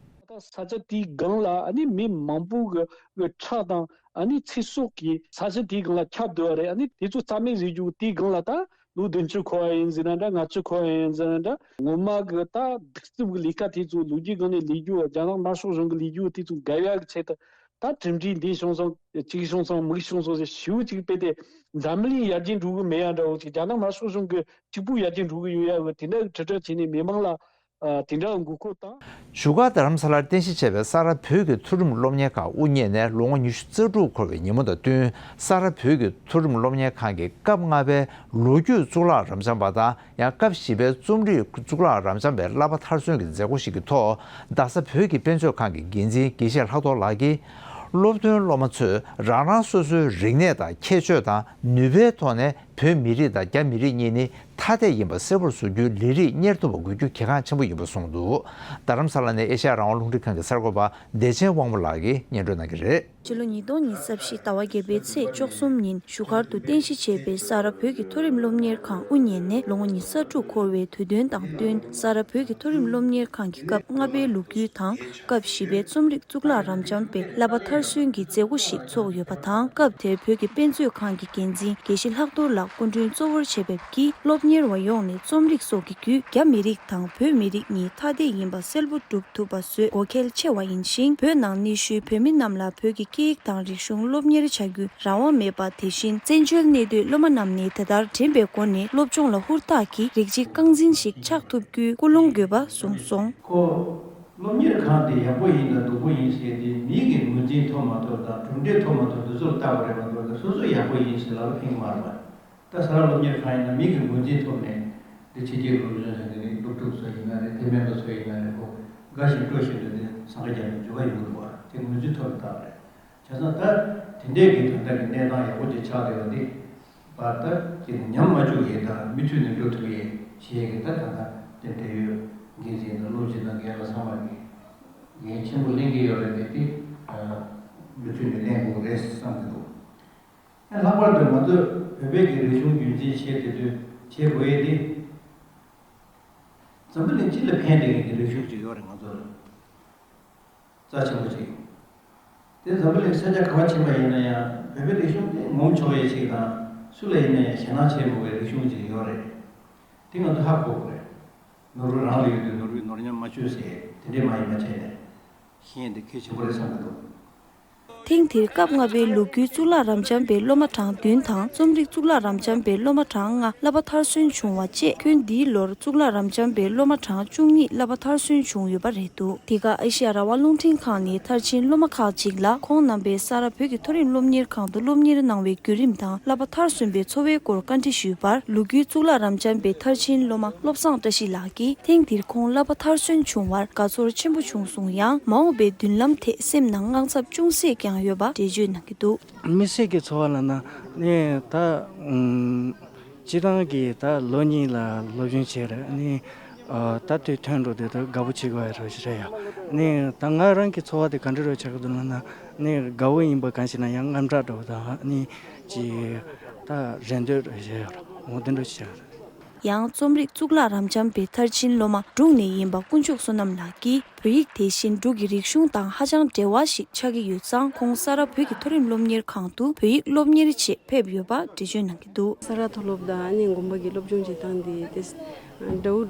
ད་ས་ཆ་དེའི་སྒང་ལ་ཨ་ནི་མི་མང་པོ་གི་གི་ཁྲག་དང་ཨ་ནི་ཚེ་སྲོག་གི་ས་ཆ་དེའི་སྒང་ལ་ཁྱབ་བསྡད་པ་རེད། ཨ་ནི་དེ་ཚོ་རྩ་མེད་བཟོ་རྒྱུ་དེའི་སྒང་ལ་ད། ལོ་བདུན་ཅུ་འཁོར་བ་ཡིན་ཟེར་ན་འདྲ། ལྔ་བཅུ་འཁོར་བ་ཡིན་ཟེར་ན་འདྲ། ངོ་མ་གི་ད་སྡིག་རྩུབ་ཀྱི་ལས་ཀ་དེ་ཚོ་ལོ་རྒྱུས་སྒང་ནས་ལས་རྒྱུ་བ། རྒྱ་ནག་དམར་ཤོག་གཞུང་གི་ལས་རྒྱུ་བ་དེ་ཚོ་འགལ་ཡག་གི་ཆེད་དུ་ད་གྲུབ་འབྲས་འདི་བྱུང་སོང་། གཅིག་བྱུང་སོང་། མིག་བྱུང་སོང་ཟེར་ཞེ་པོ་ཅིག་དཔེ་དེ་འཛམ་གླིང་ཡར་རྒྱས་འགྲོ་གི་མེད་ཡ་འདྲ་བོ་ཅིག་རྒྱ་ནག་དམར་ཤོག་གཞུང་གི་གཅིག་པུ་ཡར་རྒྱས་འགྲོ་གི་ཡོད་ཡ་གི་དེ་འདྲ་གི་དྲིལ་བསྒྲགས་བྱས་ནས་མི་མང་ལ། ཨ། དེ་འདྲ་འགུག་སྐུལ་དང་། བཞུགས་སྒར་རྡ་རམ་ས་ལར་རྟེན་གཞི་བྱས་པའི་ས་རཱ་བོད་ཀྱི་མཐོ་རིམ་སློབ་གཉེར་ཁང་དབུ་བརྙེས་ནས་ལོ་ངོ་ཉི་ཤུ་རྩ་དྲུག་འཁོར་བའི་ཉིན་མོ་དང་བསྟུན། ས་རཱ་བོད་ཀྱི་མཐོ་རིམ་སློབ་གཉེར་ཁང་གི་སྐབས་ལྔ་པའི་ལོ་རྒྱུས་གཙུག་ལག་རབ་འབྱམས་པ་དང་། ཡང་སྐབས་བཞི་པའི་རྩོམ་རིག་གཙུག་ལག་རབ་འབྱམས་པའི་བསླབ་པ་མཐར་སོན་གྱི་མཛད་སྒོ་ཞིག་གི་ཐོག་རྡ་ས་བོད་ཀྱི་དཔེ་མཛོད་ཁང་གི་འགན་འཛིན་དགེ་བཤེས་ལྷག་རྡོར་ལགས་ཀྱིས། སློབ་ཐོན་སློབ་མ་ཚོས་རང་རང་སོ་སོའི་རིག་གནས་དང་ཁྱད་ཆོས་དང་ནུས་པའི་ཐོག་ནས། བོད་མི་རིགས་དང་རྒྱ་མི་རིགས་གཉིས་ནི་ཐ་དད་ཡིན་པ་གསལ་པོར་བཟོ་རྒྱུའི་ལས་རིགས་གཉེར་ཐུབ་པ་དགོས་རྒྱུ་གལ་འགངས་ཆེན་པོ་ཡིན་པ་གསུངས་འདུག་རྡ་རམ་ས་ལ་ནས་ཨེ་ཤ་ཡ་རང་དབང་རླུང་འཕྲིན་ཁང་གི་གསར་འགོད་པ་བདེ་ཆེན་དབང་མོ་ལགས་ཀྱིས་སྙན་སྒྲོན་གནང་གི་རེད། ཕྱི་ལོ་ཉིས་སྟོང་ཉི་ཤུ་རྩ་བཞི་ཟླ་བ་བརྒྱད་པའི་ཚེས་བཅུ་གསུམ་ཉིན་བཞུགས་སྒར་དུ་རྟེན་གཞི་བྱས་པའི་ས་རཱ་བོད་ཀྱི་མཐོ་རིམ་སློབ་གཉེར་ཁང་དབུ་བརྙེས་ནས་ལོ་ངོ་ཉི་ཤུ་རྩ་དྲུག་འཁོར་བའི་དུས་སྟོན་དང་བསྟུན། ས་རཱ་བོད་ཀྱི་མཐོ་རིམ་སློབ་གཉེར་ཁང་གི་སྐབས་ལྔ་པའི་ལོ་རྒྱུས་དང་། སྐབས་བཞི་པའི་རྩོམ་རིག་གཙུག་ལག་རབ་འབྱམས་པའི་བསླབ་པ་མཐར་སོན་གྱི་མཛད་སྒོ་ཞིག་ཚོགས་ཡོད་པ་དང་། སྐབས་དེར་བོད་ཀྱི་དཔེ་མཛོད་ཁང་གི་འགན་འཛིན་དགེ་བཤེས་ལྷག་རྡོར་ལགས་སྐུ་མགྲོན་གཙོ་བོར་བྱས་པའི་ཀྱིས་སློབ་གཉེར་བ་ཡོངས་ནས་རྩོམ་རིག་སོགས་ཀྱི་བརྒྱུད་རྒྱ་མི་རིགས་དང་བོད་མི་རིགས་གཉིས་ཐ་དད་ཡིན་པ་གསལ་པོ་སྒྲུབ་ཐུབ་པ་བཟོས་དགོས་གལ་ཆེ་བ་ཡིན་ཞིང་། བོད་ནང་གནས་ཤུལ་བོད་མི་རྣམས་ལ་བོད་ཀྱི་སྐད་ཡིག་དང་རིག་གཞུང་སློབ་གཉེར་བྱ་རྒྱུའི་རང་དབང་མེད་པ། དེ་བཞིན་བཙན་བྱོལ་གནས་སྡོད་སློབ་མ་རྣམས་ནས་དེ་ལྟར་དྲན་པའི་སྒོ་ནས་སློབ་སྦྱོང་ལ་ཧུར་ཐག་གིས་རིགས་གཅིག་རྐང་འཛིན་ཞིག་ཆགས་ཐུབ་རྒྱུའི་ཀུན་སློང་དགོས་པ་གསུངས་སོང་། ཁོ་སློབ་གཉེར་ཁང་དེ་ཡག་པོ་ཡིན་དང་སྡུག་པོ་ཡིན་ཟེར་ཏེ་མིའི་གི་ངོས་འཛིན་ཐོབ་མ་ཐོབ་དང་གྲུབ་འབྲས་ཐོབ་མ་ཐོབ་འདི་ཚོར་བལྟ་དགོས་རེད་མ་གཏོགས་སོ་སོ་ཡག་པོ་ཡིན་ཟེར་ལབ་ཕན་གི་མ་རེད་པ། ད་ས་རཱ་སློབ་གཉེར་ཁང་ཡིན་ན་མི་གི་ངོས་འཛིན་ཐོབ་ནས་འདི་ཕྱི་རྒྱལ་སློབ་སྦྱོང་བྱས་ནས་སློབ་ཕྲུག་ཚོ་ཡིན་ན་རེད། དེ་སྨན་པ་ཚོ་ཡིན་ན་རེད། ཁོ་དགའ་ཞིང་སྤྲོ་བཞིན་དུ་དེ་སངས་རྒྱས་ཀྱི་འཇུག་ག་ཡོང་གི་འདུག་བ། དེ་ངོས་འཛིན་ཐོབ་པའི་རྟགས་རེད། བྱས་ཙང་ད་དེ་འདྲས་ཀྱི་ད་ལྟ་གི་གནས་སྟངས་ཡག་པོ་ཅིག་ཆགས་བསྡད་པ་འདི་བར་ད་ཅིག་ཉམས་མ་བཅུག་ཡས་དང་མུ་མཐུད་ནས་འགྲོ་ཐུབ་ཡས་བྱེད་ཡས་ཀྱི་ད་ད་ལྟ་དེ་འབྲེལ་ཡོད་འགན་འཛིན་དང་སློབ་སྤྱི་དང་རྒན་ལགས་ཚང་མ་གིས་འགན་ཆེན་པོ་ལེན་གྱི་ཡོད་རེད། དེ་དེ་མུ་མཐུད་ནས་ལེན་དགོས་རེད་བསམ་གྱི་འདུག་ཨ་ལྷག་པར་དུ་ང་ཚོས་བོད་པའི་གི་རིག་གཞུང་རྒྱུན་འཛིན་བྱེད་དེ་དུས་བྱེད་དགོས་ཡས་དེ། འཛམ་བུ་གླིང་སྤྱི་ལ་ཕན་བདེ་མཁན་གྱི་རིག་གཞུང་ཅིག་ཡོད་རེད་ང་ཚོ་ལ། རྩ་ཆེན་པོ་ཅིག་དེ་འཛམ་བུ་གླིང་ས་ཆ་ག་བ་ཕྱིན་པ་ཡིན་ན་ཡང་བོད་པའི་རིག་གཞུང་དེ་ངོམ་ཆོག་ཡས་ཅིག་དང་སུ་ལ་ཡིན་ན་ཡང་ཞེད་སྣང་བྱེད་དགོས་པའི་རིག་གཞུང་ཅིག་ཡོད་རེད། དེ་ང་ཚོ་ཧ་གོ་དགོས་རེད། ནོར་བུ་རང་ལ་ཡོད་དུས་ནོར་བུས་ནོར་ཉམས་མ་བཅོས་ཟེར་དེ་འདྲས་མ་ཡིན་པ་བྱས་ནས་ཤེས་ཡས་འདི་གལ་ཆེན་པོ་རེད་བསམ་གྱི་འདུག་ཐེངས་འདིར་སྐབས་ལྔ་པའི་ལོ་རྒྱུས་གཙུག་ལག་རབ་འབྱམས་པའི་སློབ་མ་གྲངས་བདུན་དང་རྩོམ་རིག་གཙུག་ལག་རབ་འབྱམས་པའི་སློབ་མ་གྲངས་ལྔ་བསླབ་པ་མཐར་སོན་བྱུང་བ་བཅས་ཁྱོན་འདིའི་ལོར་གཙུག་ལག་རབ་འབྱམས་པའི་སློབ་མ་གྲངས་བཅུ་གཉིས་བསླབ་པ་མཐར་སོན་བྱུང་ཡོད་པ་རེད་འདུག་འདི་ག་ཨེ་ཤེ་ཡ་རང་དབང་རླུང་འཕྲིན་ཁང་ནས་མཐར་ཕྱིན་སློབ་མ་ཁག་ཅིག་ལ་ཁོང་རྣམ་པས་ས་རཱ་བོད་ཀྱི་མཐོ་རིམ་སློབ་གཉེར་ཁང་དུ་སློབ་གཉེར་གནང་བའི་བརྒྱུད་རིམ་དང་བསླབ་པ་མཐར་སོན་པའི་འཚོ་བའི་སྐོར་བཀའ་འདྲི་ཞུས་པར། ལོ་རྒྱུས་གཙུག་ལག་རབ་འབྱམས་པའི་མཐར་ཕྱིན་སློབ་མ་བློ་བཟང་བཀྲ་ཤིས་ལགས་ཀྱིས་ཐེངས་འདིར་ཁོང་བསླབ་པ་མཐར་སོན་བྱུང་བར་དགའ་ཚོར་ཆེན་པོ་བྱུང་གསུངས་ཡང་། མ་འོངས་པའི་མདུན་ལམ་ཐད་སེམས་ནང་དངངས་འཚབ་ཅུང་ཟད་ཀྱང་ཡོད་པ་འགྲེལ་བརྗོད་གནང་གི་འདུག་མི་སེར་གྱི་འཚོ་བ་ལ་ན་ནི་ད་ཨུམ། སྤྱི་བཏང་གི་ད་ལོ་གཉིས་ལ་སློབ་སྦྱོང་བྱས་རེད་ནི། ཨ་ད་དུས་ཐོན་འགྲོ་དེ་ད་དགའ་པོ་བྱེད་དགོས་ཡ་རེད་ཡ། ནི་ད་ང་རང་གི་འཚོ་བ་དེ་ག་འདྲ་རེད་ཆགས་ཀྱི་འདུག་ལབ་ན་ནི་དགའ་པོ་ཡིན་པ་གང་ཞིག་ན་ཡང་དངངས་སྐྲག་འདྲ་པོ་དང་ནི་ཅི་ད་རེ་འདོད་རེ་བྱས་ཡོད་རེད། འོ་དེ་འདྲ་ཞིག་ཆགས་རེད། ཡང་རྩོམ་རིག་གཙུག་ལག་རབ་འབྱམས་པའི་མཐར་ཕྱིན་སློབ་མ་འབྲུག་ནས་ཡིན་པ་དཀོན་མཆོག་བསོད་ནམས་ལགས་ཀྱིས་བོད་ཡིག་དེ་བཞིན་འབྲུག་གི་རིག་གཞུང་དང་ཧ་ཅང་འབྲེལ་བ་ཞིག་ཆགས་ཀྱི་ཡོད་ཙང་། ཁོང་ས་རཱ་བོད་ཀྱི་མཐོ་རིམ་སློབ་གཉེར་ཁང་དུ་བོད་ཡིག་སློབ་གཉེར་ཆེད་ཕེབས་ཡོད་པ་འགྲེལ་བརྗོད་གནང་གི་འདུག་ས་རཱ་མཐོ་སློབ་དང་ཨ་ནི་དགོན་པ་གི་སློབ་སྦྱོང་བྱེད་སྟངས་དེ་དེ་འདྲ་བོ་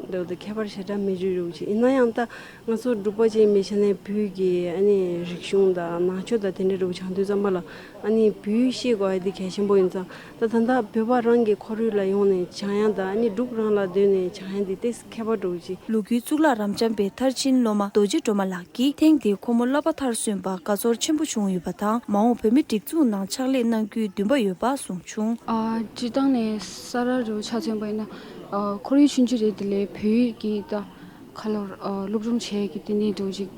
འདྲ་བོ་དང་ཁྱད་པར་ཞེ་དྲག་མེད་རྒྱུ་རེད་ཅེས། ཡིན་ན་ཡང་ད་ང་ཚོ་འབྲུག་པ་ཅིག་མེད་ཆ་ནས་བོད་ཀྱི་ཨ་ནི་རིག་གཞུང་དང་ནང་ཆོས་དང་དེ་འདྲ་འདྲ་བོ་སྦྱང་དུས་ཙམ་པ་ལ། ཨ་ནི་བོད་ཡིག་ཤེས་དགོས་ཡ་འདི་གལ་ཆེན་པོ་ཡིན་ཙང་། ད་ད་ལྟ་བོད་པ་རང་གི་ཁོར་ཡུག་ལ་ཡོང་ནས་སྦྱང་ཡ་དང་ཨ་ནི་འབྲུག་རང་ལ་སྡོད་ནས་སྦྱང་ཡ་འདི་ཏོག་ཙམ་ཁྱད་པར་འདྲ་བོ་ཅིག་ལོ་རྒྱུས་གཙུག་ལག་རབ་འབྱམས་པའི་མཐར་ཕྱིན་སློབ་མ་རྡོ་རྗེ་སྒྲོལ་མ་ལགས་ཀྱིས་ཐེངས་འདིར་ཁོ་མོ་བསླབ་པ་མཐར་སོན་པར་དགའ་ཚོར་ཆེན་པོ་བྱུང་ཡོད་པ་དང་། མ་འོངས་བོད་མིའི་སྒྲིག་འཛུགས་ནང་ཕྱག་ལས་གནང་རྒྱུའི་འདུན་པ་ཡོད་པ་གསུངས་བྱུང་། ཨ་སྤྱིར་བཏང་ནས་ས་རཱ་རུ་ཆ་མཚོན་པ་ཡིན་ན། ཨ་ཁོར་ཡུག་ཆུང་ཆུང་རེད། དེ་ལས་བོད་ཡིག་གི་ད་ཁ་ལོར་ཨ་སློབ་སྦྱོང་བྱེད་ཀྱི་དེ་ནས་འདྲ་བོ་ཅིག་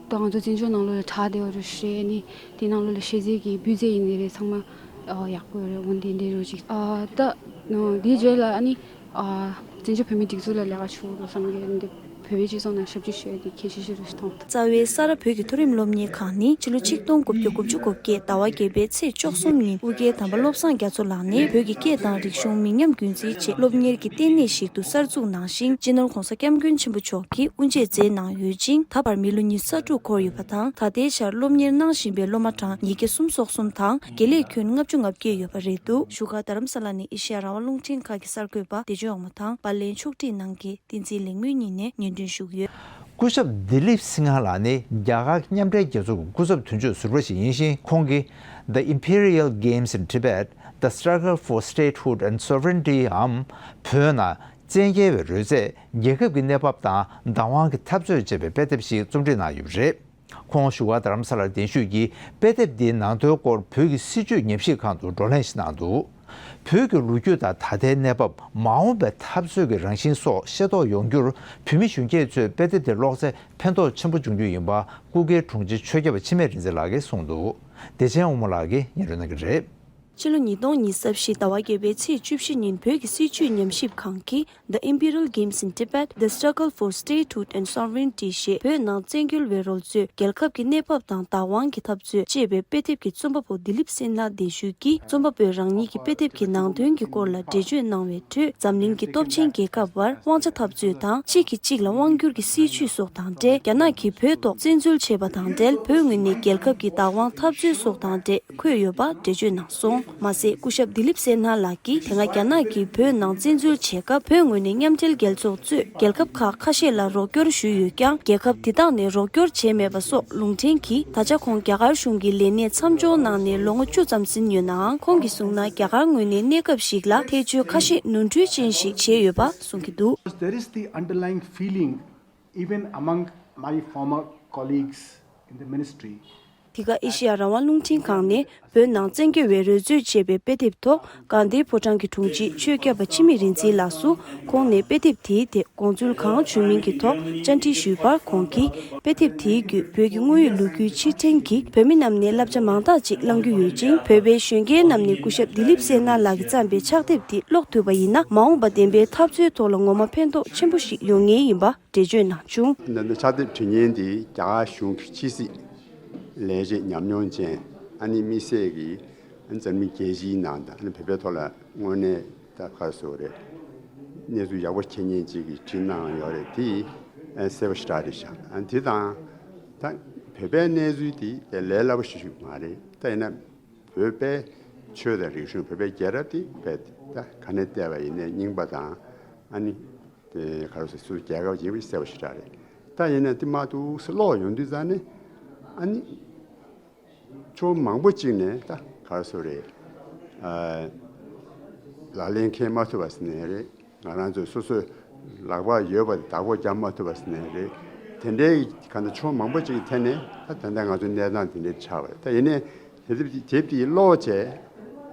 ད་ང་ཚོ་བཙན་བྱོལ་ནང་ལོགས་ལ་གྲགས་བསྡད་པ་རེད་ཤག་ནི། དེ་ནང་ལོགས་ལ་ཤེས་ཚད་ཀྱི་སྤུས་ཚད་ཡིན་ནའི་རེད། ཚང་མ་ཨ་ཡག་པོ་རེད། འོན་ཏེ་འདི་རུ་ཅིག་ཨ་ད་དེའི་རྗེས་ལ་ཨ་ནི་ཨ་བཙན་བྱོལ་བོད་མིའི་སྒྲིག་འཛུགས་ལ་ལས་ཀ་བྱེད་དགོས་འདུག་བསམ་གྱི་འདི་བོད་པའི་སྤྱི་ཚོགས་ནང་ཞབས་ཕྱི་ཞུ་ཡ་འདི་གལ་ཆེ་ཤོས་རེད་ཞེས་མཐོང་། རྩ་བའི་ས་རཱ་བོད་ཀྱི་མཐོ་རིམ་སློབ་གཉེར་ཁང་ནི་ཕྱི་ལོ་ཆིག་སྟོང་དགུ་བརྒྱ་དགུ་བཅུ་གོ་བརྒྱད་ཟླ་བ་བརྒྱད་པའི་ཚེས་བཅུ་གསུམ་ཉིན་ཨུ་རྒྱན་དམ་པ་བློ་བཟང་རྒྱ་མཚོ་ལགས་ནས་བོད་ཀྱི་སྐད་དང་རིག་གཞུང་མི་ཉམས་རྒྱུན་འཛིན་ཆེད་སློབ་གཉེར་གྱི་ལྟེ་གནས་ཤིག་ཏུ་གསར་འཛུགས་གནང་ཞིང་། སྤྱི་ནོར་༧གོང་ས་༧སྐྱབས་མགོན་ཆེན་པོ་མཆོག་གིས་དབུ་འབྱེད་མཛད་གནང་ཡོད་ཅིང་། ད་བར་མི་ལོ་ཉི་ཤུ་རྩ་དྲུག་འཁོར་ཡོད་པ་དང་། ད་ལྟའི་ཆར་སློབ་གཉེར་གནང་བཞིན་པའི་སློབ་མ་གྲངས་ཉིས་བརྒྱ་སུམ་ཅུ་སོ་གསུམ་དང་། དགེ་ལས་ཁྱོན་ལྔ་བཅུ་ང་བརྒྱད་ཡོད་པ་རེད་འདུག་བཞུགས་སྒར་རྡ་རམ་ས་ལ་ནས་ཨེ་ཤེ་ཡ་རང་དབང་རླུང་འཕྲིན་ཁང་གི་གསར་འགོད་པ་བདེ་ཆེན་དབང་མོ་དང་། པར་ལེན་ཕྱོགས་སྒྲིག་གནང་མཁན་བསྟན་འཛིན་ལེགས་སྨོན་གཉིས་ནས་སྙན་སྒྲོན་ཞུ་གི་ཡོད། སྐུ་ཞབས་དི་ལིབ་སིང་ཧ་ལགས་ནི་རྒྱ་གར་མཉམ་འབྲེལ་རྒྱལ་ཚོགས་ཀྱི་སྐུ་ཚབ་དོན་གཅོད་ཟུར་པ་ཞིག་ཡིན་ཞིང་། ཁོང་གིས་The Imperial Games in Tibet, The Struggle for Statehood and Sovereignty འམ་བོད་ནང་བཙན་རྒྱལ་བའི་རོལ་རྩེད། རྒྱལ་ཁབ་ཀྱི་གནས་བབ་དང་བདག་དབང་གི་འཐབ་རྩོད་ཅེས་པའི་དཔེ་དེབ་ཞིག་རྩོམ་སྒྲིག་གནང་ཡོད་པ་རེད། ཁོང་བཞུགས་སྒར་རྡ་རམ་ས་ལར་གདན་ཞུས་ཀྱིས་དཔེ་དེབ་འདིའི་ནང་དོན་སྐོར་བོད་ཀྱི་སྲིད་བྱུས་ཉམས་ཞིབ་ཁང་དུ་བགྲོ་གླེང་ཞིག་གནང་འདུག་བོད་ཀྱི་ལོ་རྒྱུས་དང་ད་ལྟའི་གནས་བབ། མ་འོངས་པའི་འཐབ་རྩོད་ཀྱི་རང་བཞིན་སོགས་ཤེས་རྟོགས་ཡོང་རྒྱུར་བོད་མི་གཞོན་སྐྱེས་ཚོས་དཔེ་དེབ་འདི་ཀློག་ཚེ་ཕན་ཐོགས་ཆེན་པོ་འབྱུང་རྒྱུ་ཡིན་པ་སྐུ་སྒེར་དྲུང་ཆེ་ཆོས་སྐྱབས་པ་འཆི་མེད་རིག་འཛིན་ལགས་ཀྱིས་གསུངས་འདུག་བདེ་ཆེན་དབང་མོ་ལགས་ཀྱིས་སྙན་སྒྲོན་གནང་གི་རེད། ཕྱི་ལོ་ཉིས་སྟོང་ཉི་ཤུ་རྩ་བཞི་ཟླ་བ་བརྒྱད་པའི་ཚེས་བཅུ་བཞི་ཉིན་བོད་ཀྱི་སྲིད་བྱུས་ཉམས་ཞིབ་ཁང་གིས། The Imperial Games in Tibet, The Struggle for Statehood and Sovereignty ཞེས་བོད་ནང་བཙན་རྒོལ་བའི་རོལ་རྩེད། རྒྱལ་ཁབ་ཀྱི་གནས་བབ་དང་བདག་དབང་གི་འཐབ་རྩོད་ཅེས་པའི་དཔེ་དེབ་ཀྱི་རྩོམ་པ་པོ་དི་ལིབ་སེན་ལྷ་གདན་ཞུས་ཀྱིས། རྩོམ་པ་པོས་རང་ཉིད་ཀྱི་དཔེ་དེབ་ཀྱི་ནང་དོན་གྱི་སྐོར་ལ་འགྲེལ་བརྗོད་གནང་བའི་ཁྲོད། འཛམ་གླིང་གི་སྟོབས་ཆེན་རྒྱལ་ཁབ་དབར་དབང་ཆ་འཐབ་རྩོད་དང་། གཅིག་གིས་གཅིག་ལ་དབང་བསྒྱུར་གྱི་སྲིད་བྱུས་སོགས་དང་འབྲེལ། རྒྱ་ནག་གིས་བོད་ཐོག་བཙན་འཛུལ་བྱས་པ་དང་འབྲེལ། བོད་ངོས་ནས་རྒྱལ་ཁབ་ཀྱི་བདག་དབང་འཐབ་རྩོད་སོགས་དང་འབྲེལ། འཁོད་ཡོད་པ་འགྲེལ་བརྗོད་གནང་སོང་། མ་ཟད། སྐུ་ཞབས་དི་ལིབ་སེན་ལྷ་ལགས་ཀྱིས། དེ་སྔ་རྒྱ་ནག་གིས་བོད་ནང་བཙན་འཛུལ་བྱས་སྐབས། བོད་ངོས་ནས་མཉམ་འབྲེལ་རྒྱལ་ཚོགས་གཙོས་རྒྱལ་ཁབ་ཁག་ཁ་ཤས་ལ་རོགས་སྐྱོར་ཞུས་ཡོད་ཀྱང་། རྒྱལ་ཁབ་དེ་དག་ནས་རོགས་སྐྱོར་བྱས་མེད་པ་སོགས་ལུང་འདྲེན་གྱིས། ད་ཆ་ཁོང་རྒྱ་གར་གཞུང་གི་ལས་གནས་མཚམས་འཇོག་གནང་ནས་ལོ་ངོ་བཅུ་ཙམ་ཟིན་ཡོད་ནའང་། ཁོང་གིས་གསུངས་ན། རྒྱ་གར་ངོས་ནས་གནས་སྐབས་ཤིག་ལ་ཐེ་བྱུས་ཁ་ཤས་ནོར་འཁྲུལ་ཅན་ཞིག་བྱས་ཡོད་པ་གསུང་གི་འདུག། There is the underlying feeling even among my former colleagues in the ministry. དེ་ག་ཨེ་ཤི་ཡ་རང་དབང་རླུང་འཕྲིན་ཁང་ནས་བོད་ནང་བཙན་རྒོལ་བའི་རོལ་རྩེད་ཅེས་པའི་དཔེ་དེབ་ཐོག་དགའ་ལྡན་ཕོ་བྲང་གི་དྲུང་ཆེ་ཆོས་སྐྱབས་པ་འཆི་མེད་རིག་འཛིན་ལགས་སུ། ཁོང་ནས་དཔེ་དེབ་དེའི་ཐད་དགོངས་ཚུལ་གང་བྱུང་མིན་གྱི་ཐོག་བཅར་འདྲི་ཞུས་པར། ཁོང་གིས། དཔེ་དེབ་དེའི་བརྒྱུད་བོད་ཀྱི་དངོས་ཡོད་ལོ་རྒྱུས་ཕྱིར་དྲན་གྱིས་བོད་མི་རྣམས་ནས་བསླབ་བྱ་མང་དག་ཅིག་བླང་རྒྱུ་ཡོད་ཅིང་། བོད་པའི་གཞོན་སྐྱེས་རྣམས་ནས་སྐུ་ཞབས་དི་ལིབ་སེན་ལྷ་ལགས་ཀྱིས་བརྩམས་པའི་ཕྱག་དེབ་དེ་ཀློག་ཐུབ་པ་ཡིན་ན། མ་འོངས་པ་བདེན་པའི་འཐབ་རྩོད་ཐོག་ལ་ངོ་མ་ཕན་ཐོགས་ཆེན་པོ་ཞིག་ཡོང་ངེས་ཡིན་པ། འགྲེལ་བརྗོད་གནང་བྱུང་། འདི་ནི་ཕྱག་དེབ་འབྲི་མཁན་དེ་རྒྱ་གར་གཞུང་གི་ཕྱི་སྲིད་ལས་བྱེད་ཉམས་མྱོང་ཅན། ཨ་ནི་དམིགས་བསལ་གྱིས་འཛམ་གླིང་རྒྱལ་སྤྱིའི་ནང་དང་། ཨ་ནི་བོད་པའི་ཐོག་ལ་དངོས་གནས་ད་ག་རེ་ཟེར་དགོས་རེད། གནས་ཚུལ་ཡག་པོ་མཁྱེན་མཁན་ཅིག་གིས་བྲིས་གནང་ཡོད་རེད། དེ་གསལ་པོ་ཞེ་དྲག་རེད་ཤག། ཨ་ནི་དེ་དང་ད་བོད་པའི་གནས་ཚུལ་དེ་ལས་སླ་པོ་ཞིག་མ་རེད། ད་ཡིན་ན་བོད་པའི་ཆོས་དང་རིག་གཞུང་། བོད་པའི་རྒྱལ་རབས་དེ་བོད་ད་ག་ནས་བལྟས་པ་ཡིན་ནའི་རྙིང་པ་དང་། ཨ་ནི། དེ་ག་རེ་ཟེར། སུ་རྒྱལ་ཁབ་ཡིན་པ་གསལ་པོ་ཞེ་དྲག་རེད། ད་ཡིན་ན་དེ་མ་འདུག་སེ་ཀློག་ཡོང་དུས་ཙང་ནས། ཨ་ནི་ཕྱོགས་མང་པོ་གཅིག་ནས་ད་ག་རེ་ཟེར་རེད། ཨ། ལག་ལེན་འཁེལ་མ་ཐུབ་པ་ཟེར་ནའི་རེད། ང་རང་ཚོས་སོ་སོའི་ལག་པར་ཡོད་པ་དེ་བདག་པོ་རྒྱག་མ་ཐུབ་པ་ཟེར་ནའི་རེད། དེ་འདྲའི་ག་ནས་ཕྱོགས་མང་པོ་གཅིག་གི་ཐད་ནས་ད་ད་ལྟ་ང་ཚོའི་གནས་སྟངས་དེ་འདྲའི་ཆགས་པ་རེད། ད་ཡིན་ནའི། དེབ་དེ་དེབ་དེ་ཀློག་བྱས་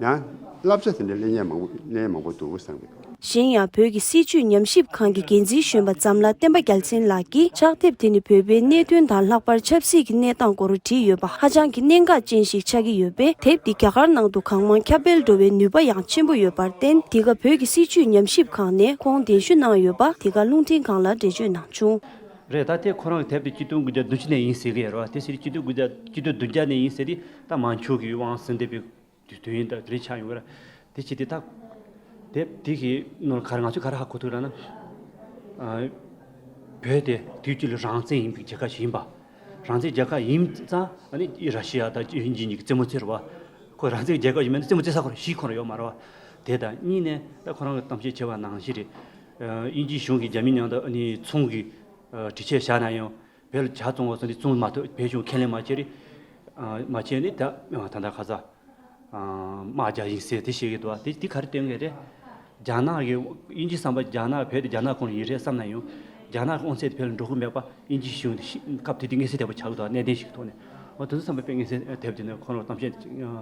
ཡང་བསླབ་བྱ་དེ་འདྲ་ལེན་ཡ་མང་པོ། ལེན་ཡ་མང་པོ་འདུག་བསམ་གྱི་འདུག། གཞན་ཡང་། བོད་ཀྱི་སྲིད་བྱུས་ཉམས་ཞིབ་ཁང་གི་འགན་འཛིན་གཞོན་པ་འཛམ་ལྷ་བསྟན་པ་རྒྱལ་མཚན་ལགས་ཀྱིས། ཕྱག་དེབ་དེ་ནི་བོད་པའི་གནད་དོན་དང་། ལྷག་པར་ཆབ་སྲིད་ཀྱི་གནས་སྟངས་སྐོར་བྲིས་ཡོད་པ་ཧ་ཅང་གི་གནད་འགག་ཅན་ཞིག་ཆགས་ཀྱི་ཡོད་པས། དེབ་འདི་རྒྱ་གར་ནང་དུ་གང་མང་ཁྱབ་སྤེལ་འགྲོ་བའི་ནུས་པ་ཡང་ཆེན་པོ་ཡོད་པར་བརྟེན། འདི་ག་བོད་ཀྱི་སྲིད་བྱུས་ཉམས་ཞིབ་ཁང་ནས་ཁོང་གདན་ཞུ་གནང་ཡོད་པ་འདི་ག་རླུང་འཕྲིན་ཁང་ལ་འགྲེལ་བརྗོད་གནང་བྱུང་། རེད། ད་དེ་ཁོ་རང་གི་དེབ་དེ་གཅིག་སྟོང་དགུ་བརྒྱ་བདུན་ཅུ་ནས་ཡིན་ཟེར་གི་ཡོད་རེད་བ། དེ་ཟེར་གཅིག་སྟོང་དགུ་བརྒྱ། གཅིག་སྟོང་བདུན་བརྒྱ་ནས་ཡིན་ཟེར་དེ། ད་མང་ཆོག་གི་དབང་ཟིན་བསྡད་པའི་དུས་ཡུན་ད་དེ་རིང་ཆགས་ཡོང་གི་རེད། དེ་བྱས་དེ་ད་དེབ་དེ་གི་ནང་ག་རེ་ང་ཚོས་ག་རེ་ཧ་གོ་ཐུབ་རེད་ན། ཨ། བོད་དེ་དུས་གཅིག་ལ་རང་བཙན་ཡིན་པའི་རྒྱལ་ཁབ་ཞིག་ཡིན་པ། རང་བཙན་རྒྱལ་ཁབ་ཡིན་ཙང་། ཨ་ནི་ར་ཤི་ཡ་དང་དབྱིན་ཇི་གཉིས་ཀྱིས་རྩེད་མོ་རྩེ་རེད་བ། ཁོ་རང་བཙན་རྒྱལ་ཁབ་ཡིན་མིན་ན་རྩེད་མོ་རྩེ་ས་ཁོ་རང་གཞིས་ཁོ་རང་ཡོད་མ་རེད་བ། དེ་དང་གཉིས་ནས་ད་ཁོ་རང་གི་གཏམ་བཤད་བྱས་པ་ནང་བཞིན་རེད། ཨ། དབྱིན་ཇིའི་གཞུང་གིས་རྒྱ་མི་མཉམ་དུ་ཨ་ནི་ཚོང་གི་ཨ། དྲི་ཆད་བཞག་ན་ཡང་། བོད་ལ་ཇ་བཙོང་བ་སོགས་འདི་བཙོང་མ་ཐུབ། བོད་གཞུང་ཁས་ལེན་མ་བྱས་རེད། ཨ། མ་བྱས་ནི་ད་ད་ལྟ་ཁ་ས། ཨ། དམག་རྒྱག་ཡིན་ཟེར་དེ་བཤད་ཀྱི་འདུག་བ། དེ་དེ་ག་རེ་སྟོན་གྱི་རེད། རྒྱ་ནག་གི་དབྱིན་ཇི་བསམ་པ། རྒྱ་ནག་བོད་དེ་རྒྱ་ནག་ཁོངས་ཡིན་རེད་བསམ་ན་ཡང་། རྒྱ་ནག་གི་དབང་ཚད་དེ་བོད་ལ་འགྲོ་གི་མེད་པ། དབྱིན་ཇིའི་གཞུང་དེ་ཤི་སྐབས་དེ་དུས་མངོན་གསལ་དོད་པོ་ཆགས་ཀྱི་འདུག། གནད་དོན་ཞིག་གི་ཐོག་ནས། འོ། དེ་ཚོ་བསམ་པ་དཔེ་མངོན་གསལ་དེབ་དེ་ནས་ཁོ་རང་གཏམ་བཤད་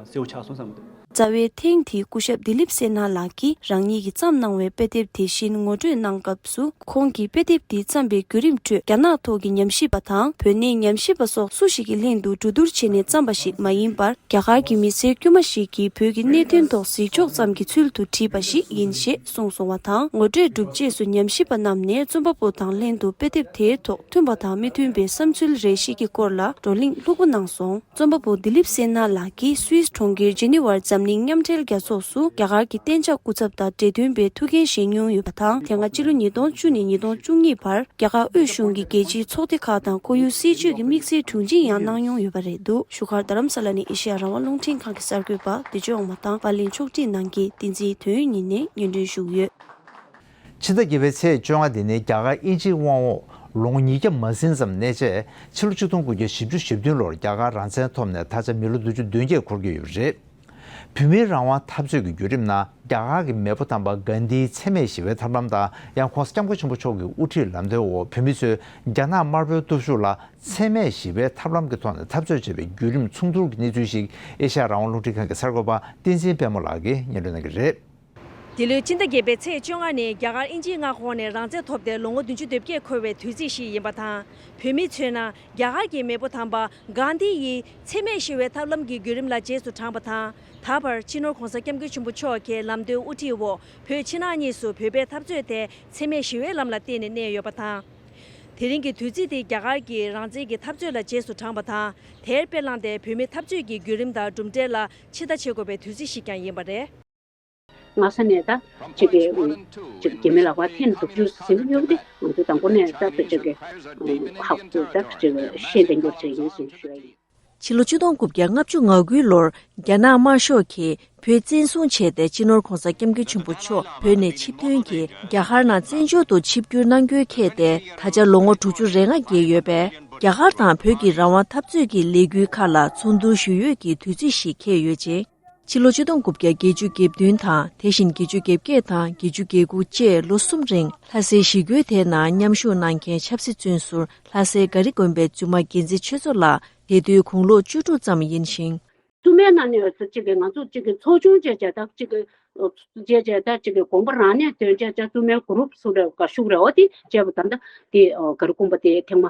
གསལ་པོ་ཆགས་སོང་བསམ་གྱི་འདུག། རྩ་བའི་ཐེངས་འདིའི་སྐུ་ཞབས་དི་ལིབ་སེ་ན་ལགས་ཀྱིས་རང་ཉིད་ཀྱིས་བརྩམས་གནང་བའི་དཔེ་དེབ་དེ་བཞིན་ངོ་སྤྲོད་གནང་སྐབས་སུ། ཁོང་གིས་དཔེ་དེབ་འདི་བརྩམས་པའི་བརྒྱུད་རིམ་ཁྲོད། རྒྱ་ནག་ཐོག་གི་ཉམས་ཞིབ་པ་དང་། བོད་གནས་ཉམས་ཞིབ་པ་སོགས་སུ་ཞིག་གི་ལྷན་དུ་གྲོས་བསྡུར་བྱས་ནས་བརྩམས་པ་ཞིག་མ་ཡིན་པར། རྒྱ་གར་གྱི་མི་སེར་དཀྱུས་མ་ཞིག་གིས་བོད་ཀྱི་གནད་དོན་ཐོག་གཟིགས་ཕྱོགས་ཙམ་གྱི་ཚུལ་དུ་བྲིས་པ་ཞིག་ཡིན་ཞེས་གསུངས་སོང་བ་དང་། ངོ་སྤྲོད་གྲུབ་རྗེས་སུ། ཉམས་ཞིབ་པ་རྣམས་ནས་རྩོམ་པ་པོ་དང་ལྷན་དུ་དཔེ་དེབ་དེའི་ཐོག་མཐུན་པ་དང་མི་མཐུན་པའི་བསམ་ཚུལ་རེ་ཞིག་གི་སྐོར་ལ་བགྲོ་གླེང་ལྷུག་པོ་གནང་སོང་། རྩོམ་པ་པོ་དི་ལིབ་སེ་ན་ལགས་ཀྱིས་སུད་སི་གྲོང་ཁྱེར་ཇི་ནི་ཝར་འཛམ་གླིང་མཉམ་འབྲེལ་རྒྱལ་ཚོགས་སུ་རྒྱ་གར་གྱི་གཏན་འཇགས་སྐུ་ཚབ་དང་འབྲེལ་མཐུན་པའི་ཐུགས་འགན་བཞེས་མྱོང་ཡོད་པ་དང་། དེ་སྔ་ཕྱི་ལོ་ཉིས་སྟོང་བཅུ་ནས་ཉིས་སྟོང་བཅུ་གཉིས་བར་རྒྱ་གར་དབུས་གཞུང་གི་རྒྱལ་སྤྱིའི་ཚོགས་སྡེ་ཁག་དང་ཁོར་ཡུག་སྲིད་ཇུས་ཀྱི་དམིགས་བསལ་དྲུང་ཆེ་ཡང་གནང་མྱོང་ཡོད་པ་རེད་འདུག། བཞུགས་སྒར་རྡ་རམ་ས་ལ་ནས་ཨེ་ཤེ་ཡ་རང་དབང་རླུང་འཕྲིན་ཁང་གི་གསར་འགོད་པ་བདེ་ལྕོག་དབང་མོ་དང་པར་ལེན་ཕྱོགས་སྒྲིག་གནང་མཁན་བསྟན་འཛིན་དོན་ཡོད་ནས་སྙན་སྒྲོན་ཞུ་གི་ཡོད། ཕྱི་ཟླ་བརྒྱད་པའི་ཚེས་བཅོ་ལྔ་འདི་ནི་རྒྱ་གར་དབྱིན་ཇིའི་དབང་འོག་ལོ་ངོ་ཉིས་བརྒྱ་མ་ཟིན་ཙམ་གནས་རྗེས། ཕྱི་ལོ་ཆིག་སྟོང་དགུ་བརྒྱ་བཞི་བཅུ་ཞེ་བདུན་ལོར་རྒྱ་གར་རང་བཙན་ཐོབ་ནས་ད་ཆ་མི་ལོ་བདུན་ཅུ་དོན་བརྒྱད་འཁོར་གྱི་ཡོད་པ་རེད། བོད་མིའི་རང་དབང་འཐབ་རྩོད་ཀྱི་བརྒྱུད་རིམ་ནང་རྒྱ་གར་གྱི་མེས་པོ་དམ་པ་གྷན་དྷིའི་འཚེ་མེད་ཞི་བའི་ཐབས་ལམ་དང་། ཡང་༧གོང་ས་༧སྐྱབས་མགོན་ཆེན་པོ་མཆོག་གི་དབུ་ཁྲིད་ལམ་སྟོན་འོག་བོད་མི་ཚོས་རྒྱ་ནག་དམར་པོའི་སྟོབས་ཤུགས་ལ་འཚེ་མེད་ཞི་བའི་ཐབས་ལམ་གྱི་ཐོག་ནས་འཐབ་རྩོད་བྱས་པའི་བརྒྱུད་རིམ་མཚུངས་བསྡུར་གྱི་གནས་ཚུལ་ཞིག་ཨེ་ཤ་ཡ་རང་དབང་རླུང་འཕྲིན་ཁང་གི་གསར་འགོད་པ་བསྟན་འཛིན་དཔལ་མོ་ལགས་ཀྱིས་སྙན་སྒྲོན་གནང་གི་རེད། འདི་ལོའི་སྤྱི་ཟླ་བརྒྱད་པའི་ཚེས་བཅོ་ལྔ་ནི་རྒྱ་གར་དབྱིན་ཇིའི་མངའ་ཁོངས་ནས་རང་བཙན་ཐོབ་སྟེ་ལོ་ངོ་བདུན་ཅུ་དོན་བརྒྱད་འཁོར་བའི་དུས་ཚིགས་ཤིག་ཡིན་པ་དང་། བོད་མིས་མཚོན་ན་རྒྱ་གར་གྱི་མེས་པོ་དམ་པ་གྷན་དྷི་ཡིས་འཚེ་མེད་ཞི་བའི་ཐབས་ལམ་གྱི་བརྒྱུད་རིམ་ལ་རྗེས་སུ་འབྲངས་པ་དང་། ད་བར་སྤྱི་ནོར་༧གོང་ས་༧སྐྱབས་མགོན་ཆེན་པོ་མཆོག་གི་ལམ་སྟོན་དབུ་ཁྲིད་འོག་བོད་ཕྱི་ནང་གཉིས་སུ་བོད་པའི་འཐབ་རྩོད་དེ་འཚེ་མེད་ཞི་བའི་ལམ་ལ་བརྟེན་ནས་གནས་ཡོད་པ་དང་། དེ་རིང་གི་དུས་ཚིགས་དེ་རྒྱ་གར་གྱི་རང་བཙན་གྱི་འཐབ་རྩོད་ལ་རྗེས་སུ་འབྲངས་པ་དང་། དེར་དཔེ་བླངས་ཏེ་བོད་མིའི་འཐབ་རྩོད་ཀྱི་བརྒྱུད་རིམ་དང་གྲུབ་འབྲས་ལ་ཕྱི་ལྟ་བྱེད་དགོས་པའི་དུས་ཚིགས་ཤིག་ཀྱང་ཡིན་པ་རེད། སྔ་ས་ནས་ད་ཅིག་གི་ཅིག་རྒྱ་མི་ལག་པ་འཐེན་སྡུག་རུས་ཟིན་ཡོད་དེ། ང་ཚོ་དང་པོ་ནས་ད་ཅིག་གི་ཧ་གོ་ད་ཅིག་ཤེས་ལྡན་སྐྱོར་བྱས་ཡིན་ཞེས་ཞུ་ཡ་ཡིན། ཕྱི་ལོ་ཆིག་སྟོང་དགུ་བརྒྱ་ལྔ་བཅུ་ང་དགུའི་ལོར་རྒྱ་ནག་དམར་ཤོག་གིས་བོད་བཙན་བཟུང་བྱས་ཏེ། སྤྱི་ནོར་༧གོང་ས་༧སྐྱབས་མགོན་ཆེན་པོ་མཆོག་བོད་ནས་ཆིབས་ཐོན་གྱིས་རྒྱ་གར་ནང་བཙན་བྱོལ་དུ་ཆིབས་བསྒྱུར་གནང་རྒྱུའི་ཁེལ་ཏེ། ད་ཆ་ལོ་ངོ་དྲུག་ཅུ་རེ་ལྔ་བརྒལ་ཡོད་པས། རྒྱ་གར་དང་བོད་ཀྱི་རང་དབང་འཐབ་རྩོད་ཀྱི་ལས་འགུལ་ཁག་ལ་ཚོགས་འདུར་ཞུགས་འོས་ཀྱི་དུས་ཚོད་ཞིག་འཁེལ་ཡོད་ཅིང་། ཕྱི་ལོ་ཆིག་སྟོང་དགུ་བརྒྱ་བརྒྱད་ཅུ་གྱ་བདུན་དང་། དེ་བཞིན་བརྒྱད་ཅུ་གྱ་བརྒྱད་དང་བརྒྱད་ཅུ་གྱ་དགུ་བཅས་ལོ་གསུམ་རིང་ལྷ་སའི་གཞིས་ཁུལ་དེའི་ནང་མཉམ་ཞུགས་གནང་མཁན་ཆབ་སྲིད་བཙོན་ཟུར་ལྷ་སའི་ག་རི་དགོན་པའི་བཙུན་མ་རྒྱལ་མཚན་ཆོས་མཚོ་ལགས་དེ་དུས་དགུང་ལོ་བཅུ་དྲུག་ཙམ་ཡིན་ཞིང་། བཙུན་མའི་ནང་ནས་ཅིག་གི་ང་ཚོ་ཅིག་གི་ཚོགས་ཆུང་བཅས་བྱས་ད་ཅིག་གི་བཅས་བྱས་ད་ཅིག་གི་དགོན་པ་རང་ནས་དོན་བཅས་བཅས་བཙུན་མའི་གུ་རུབ་སུ་རེ་ག་ཤུགས་རེ་འོ་དེ་བཅས་པ་ད་ད་དེ་ག་རི་དགོན་པ་དེ་ཐེངས་མ་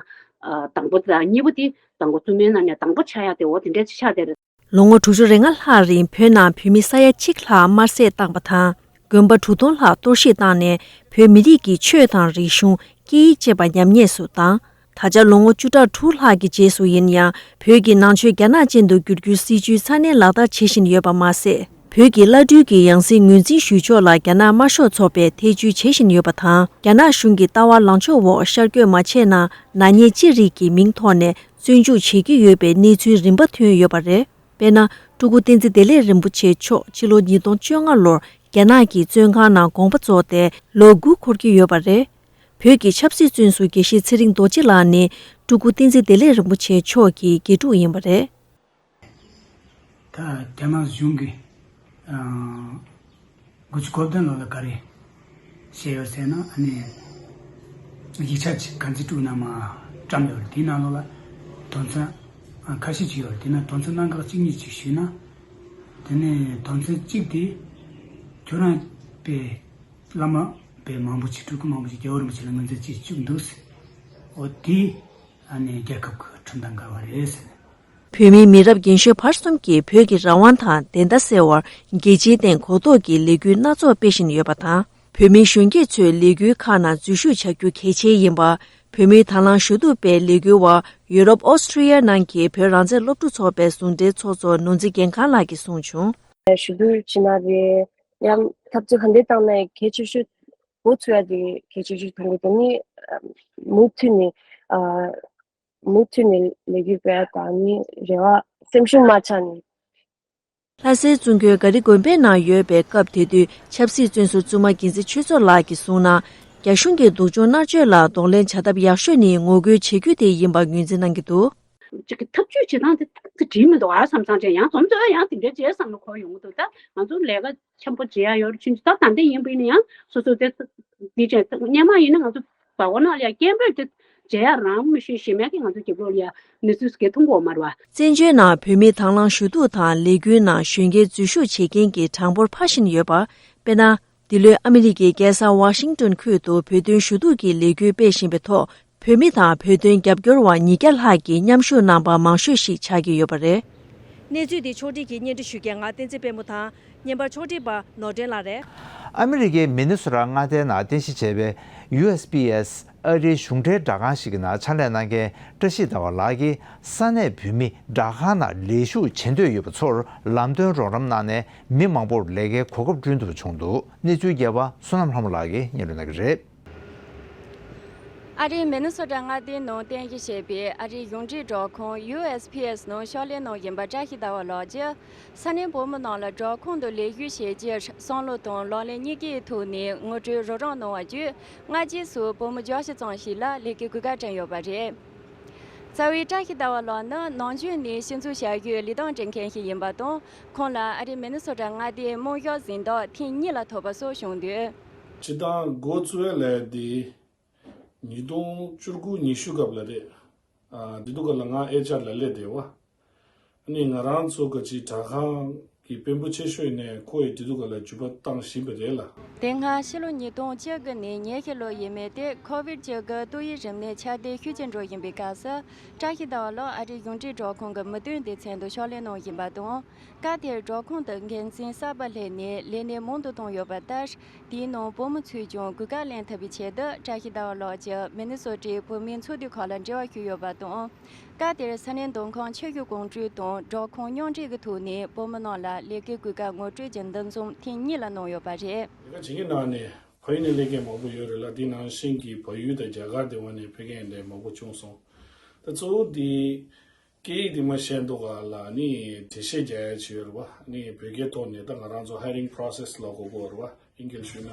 དང་པོ་དང་གཉིས་པ་དེ་དང་པོ་བཙུན་མའི་ནང་ནས་དང་པོ་ཆགས་ཡ་དེ་འོ་དེ་འདྲས་ཆགས་དེ་རེད། ལོ་ངོ་དྲུག་ཅུ་རེ་ལྔ་ལྷག་རིང་བོད་ནང་བོད་མི་ས་ཡ་གཅིག་ལྷག་དམར་བསད་བཏང་པ་དང་། དགོན་པ་དྲུག་སྟོང་ལྷག་གཏོར་བཤིག་བཏང་ནས། བོད་མི་རིགས་ཀྱི་ཆོས་དང་རིག་གཞུང་། སྐད་ཡིག་བཅས་པ་ཉམས་ཉེས་སུ་བཏང་། ད་ཆ་ལོ་ངོ་བཅུ་ཕྲག་དྲུག་ལྷག་གི་རྗེས་སུ་ཡིན་ཡང་། བོད་ཀྱི་ནང་ཆོས་རྒྱ་ནག་ཅན་དུ་བསྒྱུར་རྒྱུའི་སྲིད་བྱུས་ཚ་ནན་ལག་བསྟར་བྱེད་བཞིན་ཡོད་པ་མ་ཟད། བོད་ཀྱི་བླ་སྤྲུལ་གྱི་ཡང་སྲིད་ངོས་འཛིན་ཞུ་ཕྱོགས་ལ་རྒྱ་ནག་དམར་ཤོག་ཚོགས་པས་ཐེ་བྱུས་བྱེད་བཞིན་ཡོད་པ་དང་། རྒྱ་ནག་གཞུང་གི་ལྟ་བ་ལངས་ཕྱོགས་འོག་ཤར་བསྐྱོད་མ་བྱས་ན། ནག་ཉེས་ཅི་རིགས་ཀྱི་མིང་ཐོག་ནས་བཙོན་འཇུག་བྱེད་ཀྱི་ཡོད་པའི་གནས་ཚུལ་རིམ་པ་ཐོན་ཡོད་པ་རེད། དཔེར་ན། སྤྲུལ་སྐུ་བསྟན་འཛིན་བདེ་ལེགས་རིན་པོ་ཆེ་མཆོག་ཕྱི་ལོ་ཉིས་སྟོང་བཅོ་ལྔ་ལོར་རྒྱ་ནག་གི་བཙོན་ཁང་ནང་དགོངས་པ་རྫོགས་ཏེ་ལོ་དགུ་འཁོར་གྱི་ཡོད་པ་རེད། བོད་ཀྱི་ཆབ་སྲིད་བཙོན་ཟུར་དགེ་བཤེས་ཚེ་རིང་རྡོ་རྗེ་ལགས་ནི་སྤྲུལ་སྐུ་བསྟན་འཛིན་བདེ་ལེགས་རིན་པོ་ཆེ་མཆོག་གི་དགེ་ཕྲུག་ཡིན་པ་རེད། ད་རྒྱ་ནག་གཞུང་གིས་ཨ་དགུ་བཅུ་གོ་བདུན་ལོ་ལ་ག་རེ་བཤད་ཡོད་ཟེར་ན། ཨ་ནི་ཡིག་ཆ་ཅིག་ག་ཚོད་དཀྲུག་ན་མ་བཀྲམ་ཡོད་རེད། དེའི་ནང་ལོགས་ལ་དོན་ཚན་ཨ་ཁ་ཤས་ཅིག་ཡོད་རེད། དེ་ན་དོན་ཚན་རྣམ་གྲངས་གཅིག་གཉིས་ཅིག་ཞུས་ན། དེ་ནས་དོན་ཚན་གཅིག་དེ་ཁྱོད་རང་པའི་བླ་མ་པའི་མང་པོ་ཅིག་སྤྲུལ་སྐུ་མང་པོ་ཅིག་རྒྱལ་བ་རིན་པོ་ཆེ་ལ་ངོས་འཛིན་བྱེད་བཅུག་འདུག་ཟེར། འོ་དེ་ཨ་ནི་རྒྱལ་ཁབ་ཀྱི་ཁྲིམས་དང་འགལ་བ་རེད་ཟེར། བོད་མིའི་མི་རབས་རྒན་གཞོན་བར་གསུམ་གྱིས་བོད་ཀྱི་རང་དབང་དང་བདེན་མཐའ་གསལ་བར་རྒྱལ་སྤྱིའི་སྟེང་གོ་རྟོགས་ཀྱི་ལས་འགུལ་སྣ་ཚོགས་སྤེལ་བཞིན་ཡོད་པ་དང་། བོད་མིའི་གཞོན་སྐྱེས་ཚོས་ལས་འགུལ་ཁག་ནང་འཛུལ་ཞུགས་བྱ་རྒྱུ་གལ་ཆེ་ཡིན་པ། བོད་མིའི་དང་བླངས་ཞུ་གཏུག་པའི་ལས་འགུལ་བ། ཡུ་རོབ་ཨོ་སི་ཀྲི་ཡ་ནང་གི་བོད་རང་བཙན་སློབ་ཕྲུག་ཚོགས་པའི་ཟུང་འབྲེལ་ཚོགས་གཙོ་ནོར་འཛིན་རྒྱལ་མཁར་ལགས་ཀྱིས་གསུངས་བྱུང་། ཞུ་གཏུག་བྱེད་ན་རེད། ཡང་འཐབ་རྩོད་ག་འདྲས་བཏང་ན་གལ་ཆེ་ཤོས་འགོ་ཚུགས་ཡ་དེ་གལ་ཆེ་ཤོས་མཐོང་གི་འདུག་ནི་མུ་མཐུད་ནས་ཨ། མུ་མཐུད་ནས་ལས་འགུལ་སྤེལ་དང་ནི་རེ་བ་སེམས་ཤུགས་མ་ཆག་ནས། ལྷ་སའི་བཙུན་དགོན་ག་རི་དགོན་པའི་ནང་ཡོད་པའི་སྐབས་དེ་དུས་ཆབ་སྲིད་བཙོན་ཟུར་བཙུན་མ་རྒྱལ་མཚན་ཆོས་མཚོ་ལགས་ཀྱིས་གསུངས་ན། རྒྱ་གཞུང་གི་སྡུག་སྦྱོང་མནར་གཅོད་ལ་གདོང་ལེན་བྱ་ཐབས་ཡག་ཤོས་ནི་ངོ་རྒོལ་བྱེད་རྒྱུ་དེ་ཡིན་པ་ངོས་འཛིན་གནང་གི་འདུག་ཅིག་གི་ཐབས་ཇུས་བྱེད་སྟངས་དེ་ཏག་ཏག་འགྲིག་མི་འདུག་ཨ་བསམ་བསམ་བྱས། ཡང་འཛོམས་ཚོ་ཡང་དེ་འདྲ་བྱས་བསམ་ནས་གོ་ཡོང་གི་འདུག་ད་ང་ཚོ་ལས་ཀ་འཆམ་པོ་བྱེད་ཡ་ཡོད་རེད། ཕྱིན་ཆད་ད་ད་ལྟ་ཡིན་པ་ཡིན་ན་ཡང་སོ་སོ་དེ་འདི་བྱས་སྔོན་མ་ཡིན་ན་ང་ཚོ་བ་གོ་ནང་ལ་ཡ་སྐད་འབོད་དེ་བྱེད་ཡ་རང་མི་ཤེས། གཞན་མ་གི་ང་ཚོ་རྒྱབ་ལོགས་ལ་ཡ་གནས་ཚུལ་སྐད་མཐོང་གི་ཡོད་མ་རེད་བ། བཙན་བྱོལ་ནང་བོད་མིའི་དང་བླངས་ཞུ་གཏུག་དང་ལས་འགུལ་ནང་གཞོན་སྐྱེས་འཛུལ་ཞུགས་བྱེད་མཁན་གྱི་གྲངས་འབོར་འཕར་བཞིན་ཡོད་པ། དཔེར་ན། འདི་ལོའི་ཨ་མི་རི་ཀའི་རྒྱལ་ས་ཝ་ཤིང་ཏོན་ཁུལ་དུ་བོད་དོན་ཞུ་གཏུག་གི་ལས་འགུལ་སྤེལ་བཞིན་པའི་ཐོག་བོད་མི་དང་བོད་དོན་རྒྱབ་སྐྱོར་བ་ཉིས་བརྒྱ་ལྷག་གིས་མཉམ་ཞུགས་གནང་པ་མང་ཤོས་ཤིག་ཆགས་ཀྱི་ཡོད་པ་རེད། གནས་ཚུལ་འདི་ཕྱོགས་སྒྲིག་གིས་སྙན་སྒྲོན་ཞུ་མཁན་ང་བསྟན་འཛིན་དཔལ་མོ་དང་། བརྙན་པར་ཕྱོགས་སྒྲིག་པ་ནོར་སྒྲོན་ལགས་རེད། ཨ་མི་རི་ཀའི་མི་ནི་སོ་ཊ་མངའ་སྡེའི་ནང་རྟེན་གཞི་བྱས་པའི་ཡུ་ཨེས་པི་ཨེས་ཨ་རིའི་གཞུང་འབྲེལ་སྦྲག་ཁང་ཞིག་གི་ནང་ཕྱག་ལས་གནང་མཁན་བཀྲ་ཤིས་ཟླ་བ་ལགས་ཀྱིས་ས་གནས་བོད་མི་སྦྲག་ཁང་ནང་ལས་ཞུགས་བྱེད་འདོད་ཡོད་པ་ཚོར་ལམ་སྟོན་རོགས་རམ་གནང་ནས་མི་མང་པོར་ལས་ཀའི་གོ་སྐབས་བསྐྲུན་ཐུབ་པ་བྱུང་འདུག་གནས་ཚུལ་རྒྱས་པ་བསོད་ནམས་ལྷ་མོ་ལགས་ཀྱིས་སྙན་སྒྲོན་གནང་གི་རེད། ཨ་རིའི་མི་ནི་སོ་ཊ་མངའ་སྡེའི་ནང་རྟེན་གཞི་བྱས་པའི་ཨ་རིའི་གཞུང་འབྲེལ་སྦྲག་ཁང་ཡུ་ཨེས་པི་ཨེས་ནང་ཕྱག་ལས་གནང་བཞིན་པ་བཀྲ་ཤིས་ཟླ་བ་ལགས་ཀྱིས་ས་གནས་བོད་མི་རྣམས་ལ་སྦྲག་ཁང་དུ་ལས་ཞུགས་བྱེད་རྒྱུར་བསམ་བློ་དང་ལག་ལེན་གཉིས་ཀའི་ཐོག་ནས་ངོ་སྤྲོད་རོགས་རམ་གནང་བ་བརྒྱུད། སྔ་རྗེས་སུ་བོད་མི་བརྒྱ་ཞིག་ཙམ་ཞིག་ལ་ལས་ཀའི་གོ་སྐབས་བསྐྲུན་ཡོད་པ་རེད། རྩ་བའི་བཀྲ་ཤིས་ཟླ་བ་ལགས་ནི་ནམ་རྒྱུན་ནས་སྤྱི་ཚོགས་བྱ་བའི་ལས་དོན་སྒྲུབ་མཁན་ཞིག་ཡིན་པ་དང་། ཁོང་ལ་ཨ་རིའི་མི་ནི་སོ་ཊ་མངའ་སྡེའི་དམངས་ཞབས་གཟེངས་རྟགས་ཐེངས་གཉིས་ལ་ཐོབ་པ་སོགས་བྱུང་འདུག་སྤྱིར་བཏང་འགོ་བཙུགས་པའི་ལས་དེ་ཉིས་སྟོང་བཅུ་དགུ་ཉི་ཤུ་སྐབས་ལ་རེད། ཨ། དེ་དུས་སྐབས་ལ་ང་ཨེཆ་ཨར་ལ་སླེབས་བསྡད་པ། ཨ་ནི་ང་རང་ཚོ་ག་ཅིག་སྦྲག་ཁང་ གི་དཔོན་པོ་ཆེ་ཤོས་ནས་ཁོ་ཡི་དེ་དུས་ག་ལ་འཇུ་པ་བཏང་བཞིན་པ་རེད་ལ། དེ་སྔ་ཕྱི་ལོ་ཉིས་སྟོང་བཅུ་དགུ་ནས་ཉི་ཤུ་ལོ་ཡས་མས་ཏེ་ཁོ་བིད་བཅུ་དགུ་ཏོག་དབྱིབས་རིམས་ནད་ཁྱབ་གདལ་ཤུགས་ཆེ་འགྲོ་བཞིན་པའི་སྐབས་སུ། བཀྲ་ཤིས་ཟླ་བ་ལགས་ཨ་རིའི་གཞུང་འབྲེལ་སྦྲག་ཁང་གི་མི་དོན་སྡེ་ཚན་དུ་ཕྱག་ལས་གནང་བཞིན་པ་དང་། སྐབས་དེར་སྦྲག་ཁང་དུ་འགན་འཛིན་གསར་པ་སླེབས་ནས་ལས་གནས་མང་དུ་བཏང་ཡོད་པ་ལྟར། དེའི་ནང་བུ་མོ་ཚོས་ཀྱང་གོ་སྐབས་ལེན་ཐུབ་པའི་ཆེད་དུ་བཀྲ་ཤིས་ཟླ་བ་ལགས་ཀྱིས་མི་ནི་སོ་ཊའི་བུད་མེད་ཚོགས་འདུ་ཁག་ལ་འབྲེལ་བ་ཞུས་ཡོད་པ་དང་། སྐབས་དེར་ས་གནས་མདོ་ཁམས་ཆུ་ཤུར་གོམ་བགྲོད་དང་སྦྲག་ཁང་མཉམ་འབྲེལ་གྱི་ཐོག་ནས་བུ་མོ་རྣམས་ལ་ལས་ཀའི་གོ་སྐབས་ངོ་སྤྲོད་ཀྱི་འདུ་འཛོམས་ཐེངས་གཉིས་ལ་གནང་ཡོད་པ་རེད། ལས་ཀ་བྱེད་མཁན་ནང་ནས་ཕ་ཡུལ་ནས་སླེབས་མཁན་མང་པོ་ཡོད་རེད་ལ། དེ་ནང་བཞིན་གྱི་བལ་ཡུལ་དང་རྒྱ་གར་དེ་བ་ནས་ཕེབས་མཁན་དེ་མང་པོ་བྱུང་སོང་། ད་གཙོ་བོ་དེ་སྐད་ཡིག་དེ་མ་ཤེས་མདོག་ག་ལ་ནི་འགྲེལ་བཤད་རྒྱག་ཡ་ཅིག་ཡོད་རེད་བ། ནི་བོད་སྐད་ཐོག་ནས་ད་ང་རང་ཚོ་hiring process ལ་གོ་དགོས་རེད་བ། ཨིན་སྐད་ཞུས་ན།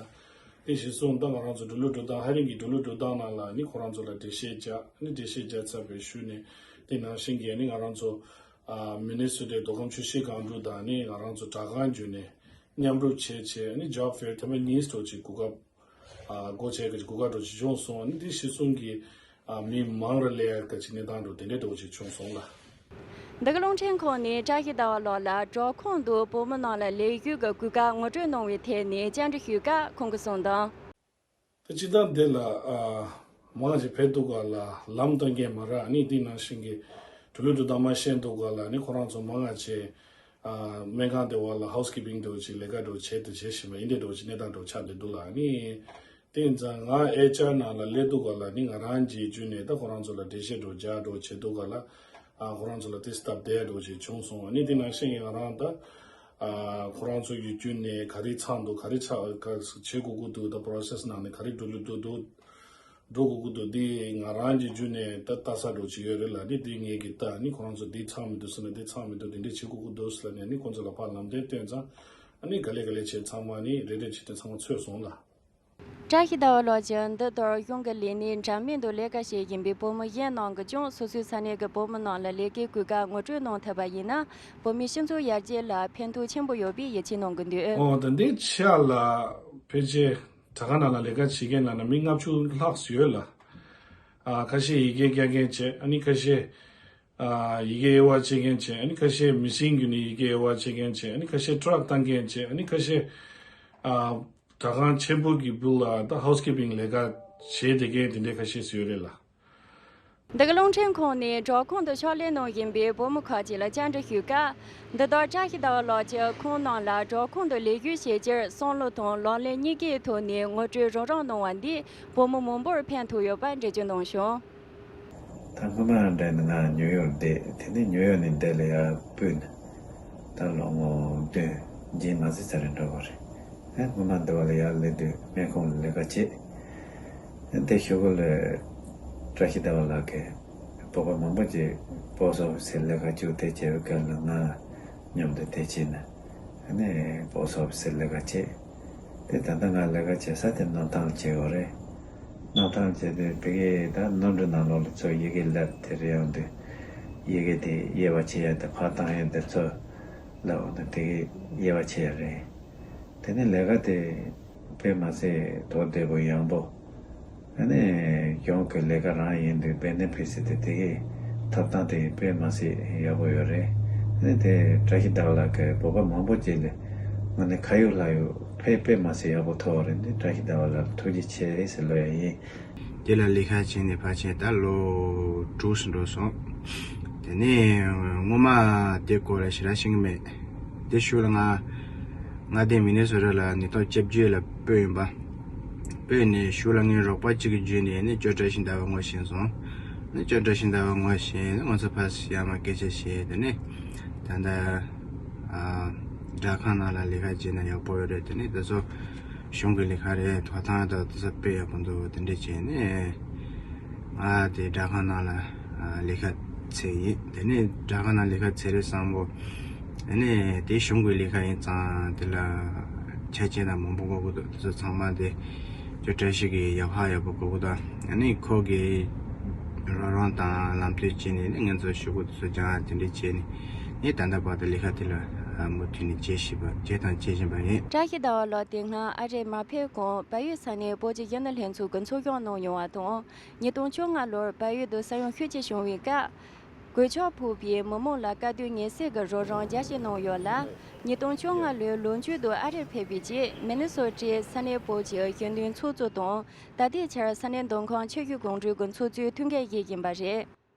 དེ་གཞི་བཟུང་ད་ང་རང་ཚོ་འགྲོ་ལུགས་འགྲོ་སྟངས་hiring གི་འགྲོ་ལུགས་འགྲོ་སྟངས་ནང་ལ་ནི་ཁོ་རང་ཚོ་ལ་འགྲེལ་བཤད་རྒྱག་ནི་འགྲེལ་བཤད་རྒྱག་ཚར་བའི་ཤུལ་ནས་དེ་ནང་བཞིན་གྱི་ནི་ང་རང་ཚོ་ཨ་མི་ནི་སོ་ཊའི་མདོ་ཁམས་ཆུ་བཞི་སྒང་དྲུག་དང་ནི་ང་རང་ཚོ་སྦྲག་ཁང་བརྒྱུད་ནས་མཉམ་རུབ་བྱས་བྱས་ནི་job fair ཐེངས་མ་གཉིས་འགྲོ་ཅིག་གོ་སྐབས་ཨ་སྒོ་ཕྱེ་གི་གོ་སྐབས་འགྲོ་ཅིག་བྱུང་སོང་། ནི་དེ་གཞི་བཟུང་གི་ཨ་མི་མང་རུ་སླེབས་ཡ་ག་ཅིག་གནས་སྟངས་འགྲོ་དེ་འདྲའི་འགྲོ་ཅིག་བྱུང་སོང་ལ། འདི་ག་རླུང་འཕྲིན་ཁང་ནས་བཀྲ་ཤིས་ཟླ་བ་ལགས་ལ་སྦྲག་ཁང་དུ་བུ་མོ་རྣམས་ལ་ལས་ཞུགས་ཀྱི་གོ་སྐབས་ངོ་སྤྲོད་གནང་བའི་ཐད་ནས་བཅར་འདྲི་ཞུས་སྐབས་ཁོང་གིས་གསུངས་དོན། ད་སྤྱིར་བཏང་འདི་ལ་ཨ་མང་ཆེ་ཕེབས་འདུག་ག་ལ་ལམ་སྟོན་མཁན་མ་རག་ནི་དེ་ནང་བཞིན་གྱི་འགྲོ་ལུགས་འགྲོ་སྟངས་མ་ཤེས་འདུག་ག་ལ་ནི་ཁོ་རང་ཚོ་མང་ཆེ་ཨ་སྨན་ཁང་དེ་བ་ལ་housekeeping འདྲ་བོ་ཅིག་ལས་ཀ་འདྲ་བོ་བྱེད་དུ་བྱེད་བཞིན་པ་ཡིན་དེ་འདྲ་བོ་ཅིག་གནས་སྟངས་འདྲ་བོ་ཆགས་བསྡད་འདུག་ལ། ནི་དེ་ཡིན་ཙང་ང་ཨེཆ་ཨར་ནང་ལ་སླེབས་འདུག་ག་ལ་ནི་ང་རང་གི་བརྒྱུད་ནས་ད་ཁོ་རང་ཚོ་ལ་འགྲེལ་བཤད་འདྲ་བོ་རྒྱག་འདྲ་བོ་བྱེད་འདུག་ག་ལ། ཨ་ཁོ་རང་ཚོ་ལ་དེ་སྟབས་བདེ་འདྲ་བོ་ཅིག་བྱུང་སོང་། ཨ་ནི་དེ་ནང་བཞིན་གྱི་ང་རང་ད་ཨ་ཁོ་རང་ཚོ་ཡི་བརྒྱུད་ནས་ག་རེ་ཚང་འདུག་ག་རེ་ཆགས་ག་བྱེད་དགོས་ཀྱི་འདུག་ད་process ནང་ནས་ག་རེ་འགྲོ་ལུགས་འདུག་འགྲོ་འགྲོ་དགོས་ཀྱི་འདུག་དེ་ང་རང་གི་བརྒྱུད་ནས་ད་ལྟ་ས་འདྲ་བོ་ཅིག་ཡོད་རེད་ལ། དེ་དེ་ངས་ཀྱི་ད་ནི་ཁོ་རང་ཚོ་དེ་ཚང་མི་འདུག་ཟེར་ན་དེ་ཚང་མི་འདུག་དེ་འདྲས་བྱེད་དགོས་ཀྱི་འདུག་ཟེར་ལ་ནས་ནི་ཁོ་ཚོ་ལ་ཕར་ལམ་སྟོན་བཏོན་ཙང་ཨ་ནི་ག་ལེ་ག་ལེ་བྱས་ཚང་མ་ནི་རེ་རེ་བྱས་ཏེ་ཚང་མ་ཚོས་སོང་ལ། བཀྲ་ཤིས་ཟླ་བ་ལགས་ཀྱིས་འདི་ལྟར་གཞུང་གི་ལས་གནས་འདྲ་མིན་དུ་ལས་ཀ་བྱེད་བཞིན་པའི་བུ་མོ་གཞན་རྣམས་ཀྱིས་ཀྱང་སོ་སོའི་ས་གནས་ཀྱི་བུ་མོ་རྣམས་ལ་ལས་ཀའི་གོ་སྐབས་ངོ་སྤྲོད་གནང་ཐུབ་པ་ཡིན་ན། བོད་མིའི་སྤྱི་ཚོགས་ཡར་རྒྱས་ལ་ཕན་ཐོགས་ཆེན་པོ་ཡོད་པའི་ཡིད་ཆེས་གནང་གི་འདུག་ཨོ་ད་འདི་ཆ་ལ་ཕལ་ཆེར་དྲ་ཁང་ནང་ལ་ལས་ཀ་བྱེད་མཁན་ནང་ན་མི་ལྔ་བཅུ་ལྷག་ཙམ་ཡོད་ལ། ཨ་ཁ་ཤས་ཡི་གེ་རྒྱག་མཁན་བྱས། ཨ་ནི་ཁ་ཤས་ཨ་ཡི་གེ་དབྱེ་བ་ཕྱེ་མཁན་བྱས། ཨ་ནི་ཁ་ཤས་མི་སེར་བརྒྱུད་ནས་ཡི་གེ་དབྱེ་བ་ཕྱེ་མཁན་བྱས། ཨ་ནི་ཁ་ཤས་ཊ་རག་བཏང་མཁན་བྱས། ཨ་ནི་ཁ་ཤས་ཨ་དྲ་ཁང་ཆེན་པོ་གི་སྦུག་ལ་ད་housekeeping ལས་ཀ་བྱེད་བསྡད་མཁན་དེ་འདྲའི་ཁ་ཤས་ཤིག་ཡོད་རེད་ལ། འདི་ག་རླུང་འཕྲིན་ཁང་ནས་སྦྲག་ཁང་དུ་ཕྱག་ལས་གནང་བཞིན་པའི་བུ་མོ་ཁག་ཅིག་ལ་བཅར་འདྲི་ཞུས་སྐབས། འདི་ལྟར་བཀྲ་ཤིས་ཟླ་བ་ལགས་ཀྱིས་ཁོང་རྣམས་ལ་སྦྲག་ཁང་དུ་ལས་ཞུགས་བྱེད་རྒྱུར་བསམ་བློ་དང་ལག་ལེན་གཉིས་ཀའི་ཐོག་ནས་ངོ་སྤྲོད་རོབ་རོབ་གནང་བ་འདིས་བུ་མོ་མང་པོར་ཕན་ཐོགས་ཡོད་པ་འགྲེལ་བརྗོད་གནང་བྱུང་། ད་སྔོན་མ་འདྲ་ནི་ང་ནིའུ་ཡོག་བསྡད། དེ་ནས་ནིའུ་ཡོག་ནས་འདི་ལ་ཡར་སྤོས་ནས་ད་ལོ་ངོ་བདུན་རྗེས་མ་ཟིན་ཚར་རེ་འགྲོ་བ་རེད། ཨེ་སྔོན་མ་འདི་བ་ལ་ཡར་སླེབས་དུས་སྨན་ཁང་ལ་ལས་ཀ་བྱེད། ཨེ་དེ་ཞོགས་པ་ལ་བཀྲ་ཤིས་ཟླ་བ་ལགས་ཀྱིས་བོད་པ་མང་པོ་ཅིག་པོ་སི་ཊི་ཨོ་ཕི་སི་ལ་ལས་ཀ་བཅུག་དེ་བྱས་པའི་སྐབས་ལ་ང་མཉམ་དུ་དེ་བྱས་ནས་ཨ་ནི་པོ་སི་ཊི་ཨོ་ཕི་སི་ལ་ལས་ཀ་བྱེད། དེ་ད་ལྟ་ང་ལས་ཀ་བྱེད་ས་དེ་གནམ་ཐང་བྱེད་དགོས་རེད། གནམ་ཐང་བྱེད་དུས་དེ་གའི་ད་ནོར་འཁྲུལ་ནང་ལོགས་ལ་ཚོ་ཡི་གེ་ལབ་དེ་རེད་ཡོང་དུས་ཡི་གེ་དེ་དབྱེ་བ་ཕྱེ་ཡ་དེ་ཕར་བཏང་ཡ་དེ་ཚོ་ལབ་འོང་དུས་དེ་གའི་དབྱེ་བ་ཕྱེ་ཡ་རེད། དེ་ནས་ལས་ཀ་དེ་དཔེ་མ་སྲིད་དོ་བདེ་པོ་ཡག་པོ། ཨ་ནི་གཞུང་གི་ལས་ཀ་རང་ཡིན་དུས་བེ་ནེ་ཕི་སི་དེ་དེ་གའི་ཐོབ་ཐང་དེ་དཔེ་མ་སྲིད་ཡག་པོ་ཡོད་རེད། ཨ་ནི་དེ་བཀྲ་ཤིས་ཟླ་བ་ལགས་ཀྱིས་བོད་པ་མང་པོ་ཅིག་ལ་ང་ནི་ཁ་ཡོད་ལག་ཡོད་ཕེ་དཔེ་མ་སྲིད་ཡག་པོ་ཐོབ་པ་རེད། འདི་བཀྲ་ཤིས་ཟླ་བ་ལགས་ལ་ཐུགས་རྗེ་ཆེ་ཟེར་ལབ་ཡ་ཡིན། དེ་ལ་ལས་ཀ་བྱས་ནས་ཕལ་ཆེར་ད་ལོ་དྲུག་ཙམ་འགྲོ་སོང་། དེ་ནས་སྔོན་མ་དེ་སྐོར་ལ་ཞེ་དྲག་ཤེས་ཀྱི་མེད། དེ་ཤུལ་ལ་ང་མངའ་སྡེ་མི་ནི་སོ་ཊ་ལ་ཉིས་སྟོང་བཅུ་བཅུ་ལ་སྤོས་ཡིན་པ། སྤོས་ནས་ཤུལ་ལ་ངའི་རོགས་པ་གཅིག་གི་བརྒྱུད་ནས་ནི་ཅོ་བཀྲ་ཤིས་ཟླ་བ་ངོ་ཤེས་སོང་། ནི་ཅོ་བཀྲ་ཤིས་ཟླ་བ་ངོ་ཤེས་ནི་ང་ཚོ་ཕར་ཡར་མར་སྐད་ཆ་བཤད། དེ་ནས་ད་ལྟ་ཨ་སྦྲག་ཁང་ནང་ལ་ལས་ཀ་བྱས་ན་ཡག་པོ་ཡོད་རེད། དེ་ནས་དེ་ཚོ་གཞུང་གི་ལས་ཀ་རེད། ཐོབ་ཐང་དང་དེ་ཚོ་དཔེ་ཡག་པོ་འདུག་དེ་འདྲས་བྱས་ནས་ང་དེ་སྦྲག་ཁང་ནང་ལ་ཨ་ལས་ཀ་བྱས་ཡིན། དེ་ནས་སྦྲག་ཁང་ནང་ལས་ཀ་བྱས་རེད་བསམ་གོ། དེ་ནས་དེ་གཞུང་གི་ལས་ཀ་ཡིན་ཙང་དེ་ལ་ཆ་རྐྱེན་དང་མང་པོ་དགོས་ཀྱི་འདུག་དེ་ཚོ་ཚང་མ་དེ་ཅོ་བཀྲ་ཤིས་ཀྱིས་ཡག་པ་ཡག་པོ་དགོས་ཀྱི་འདུག་ཨ་ནི་ཁོ་གིས་རོགས་རམ་དང་ལམ་སྟོན་བྱས་ནས་ནི་ང་ཚོ་ཞུ་སྒོ་དེ་ཚོ་སྦྱངས། དེ་འདྲས་བྱས་ནས་ངས་ད་ལྟ་བར་དུ་ལས་ཀ་དེ་ལ་མུ་མཐུད་ནས་བྱེད་བཞིན་པ་བྱེད་དང་བྱེད་བཞིན་པ་ཡིན། བཀྲ་ཤིས་ཟླ་བ་ལགས་དེ་སྔ་ཨ་རིར་མ་ཕེབས་གོང་བལ་ཡུལ་ས་གནས་བོད་ཀྱི་གཞོན་ནུ་ལྷན་ཚོགས་ཀྱི་ཚོགས་གཞོན་གནང་མྱོང་བ་དང་། ཉིས་སྟོང་བཅོ་ལྔ་ལོར་བལ་ཡུལ་དུ་ས་ཡོམ་ཤུགས་ཆེ་བྱུང་བའི་སྐབས། གོད་ཆག་ཕོག་པའི་མི་མང་ལ་དཀའ་སྡུག་ངལ་སེལ་གྱི་རོགས་རམ་རྒྱ་ཆེ་གནང་ཡོད་ལ། ཉིས་སྟོང་བཅོ་ལྔ་ལོའི་ལོ་མཇུག་ཏུ་ཨ་རིར་ཕེབས་པའི་རྗེས་མི་ནི་སོ་ཊའི་ས་གནས་བོད་ཀྱི་གཞོན་ནུའི་ཚོགས་གཙོ་དང་། ད་ལྟའི་ཆར་ས་གནས་མདོ་ཁམས་ཆུ་བཞི་སྒང་དྲུག་གི་ཚོགས་གཙོའི་ཐུགས་འགན་བཞེས་བཞིན་པ་རེད།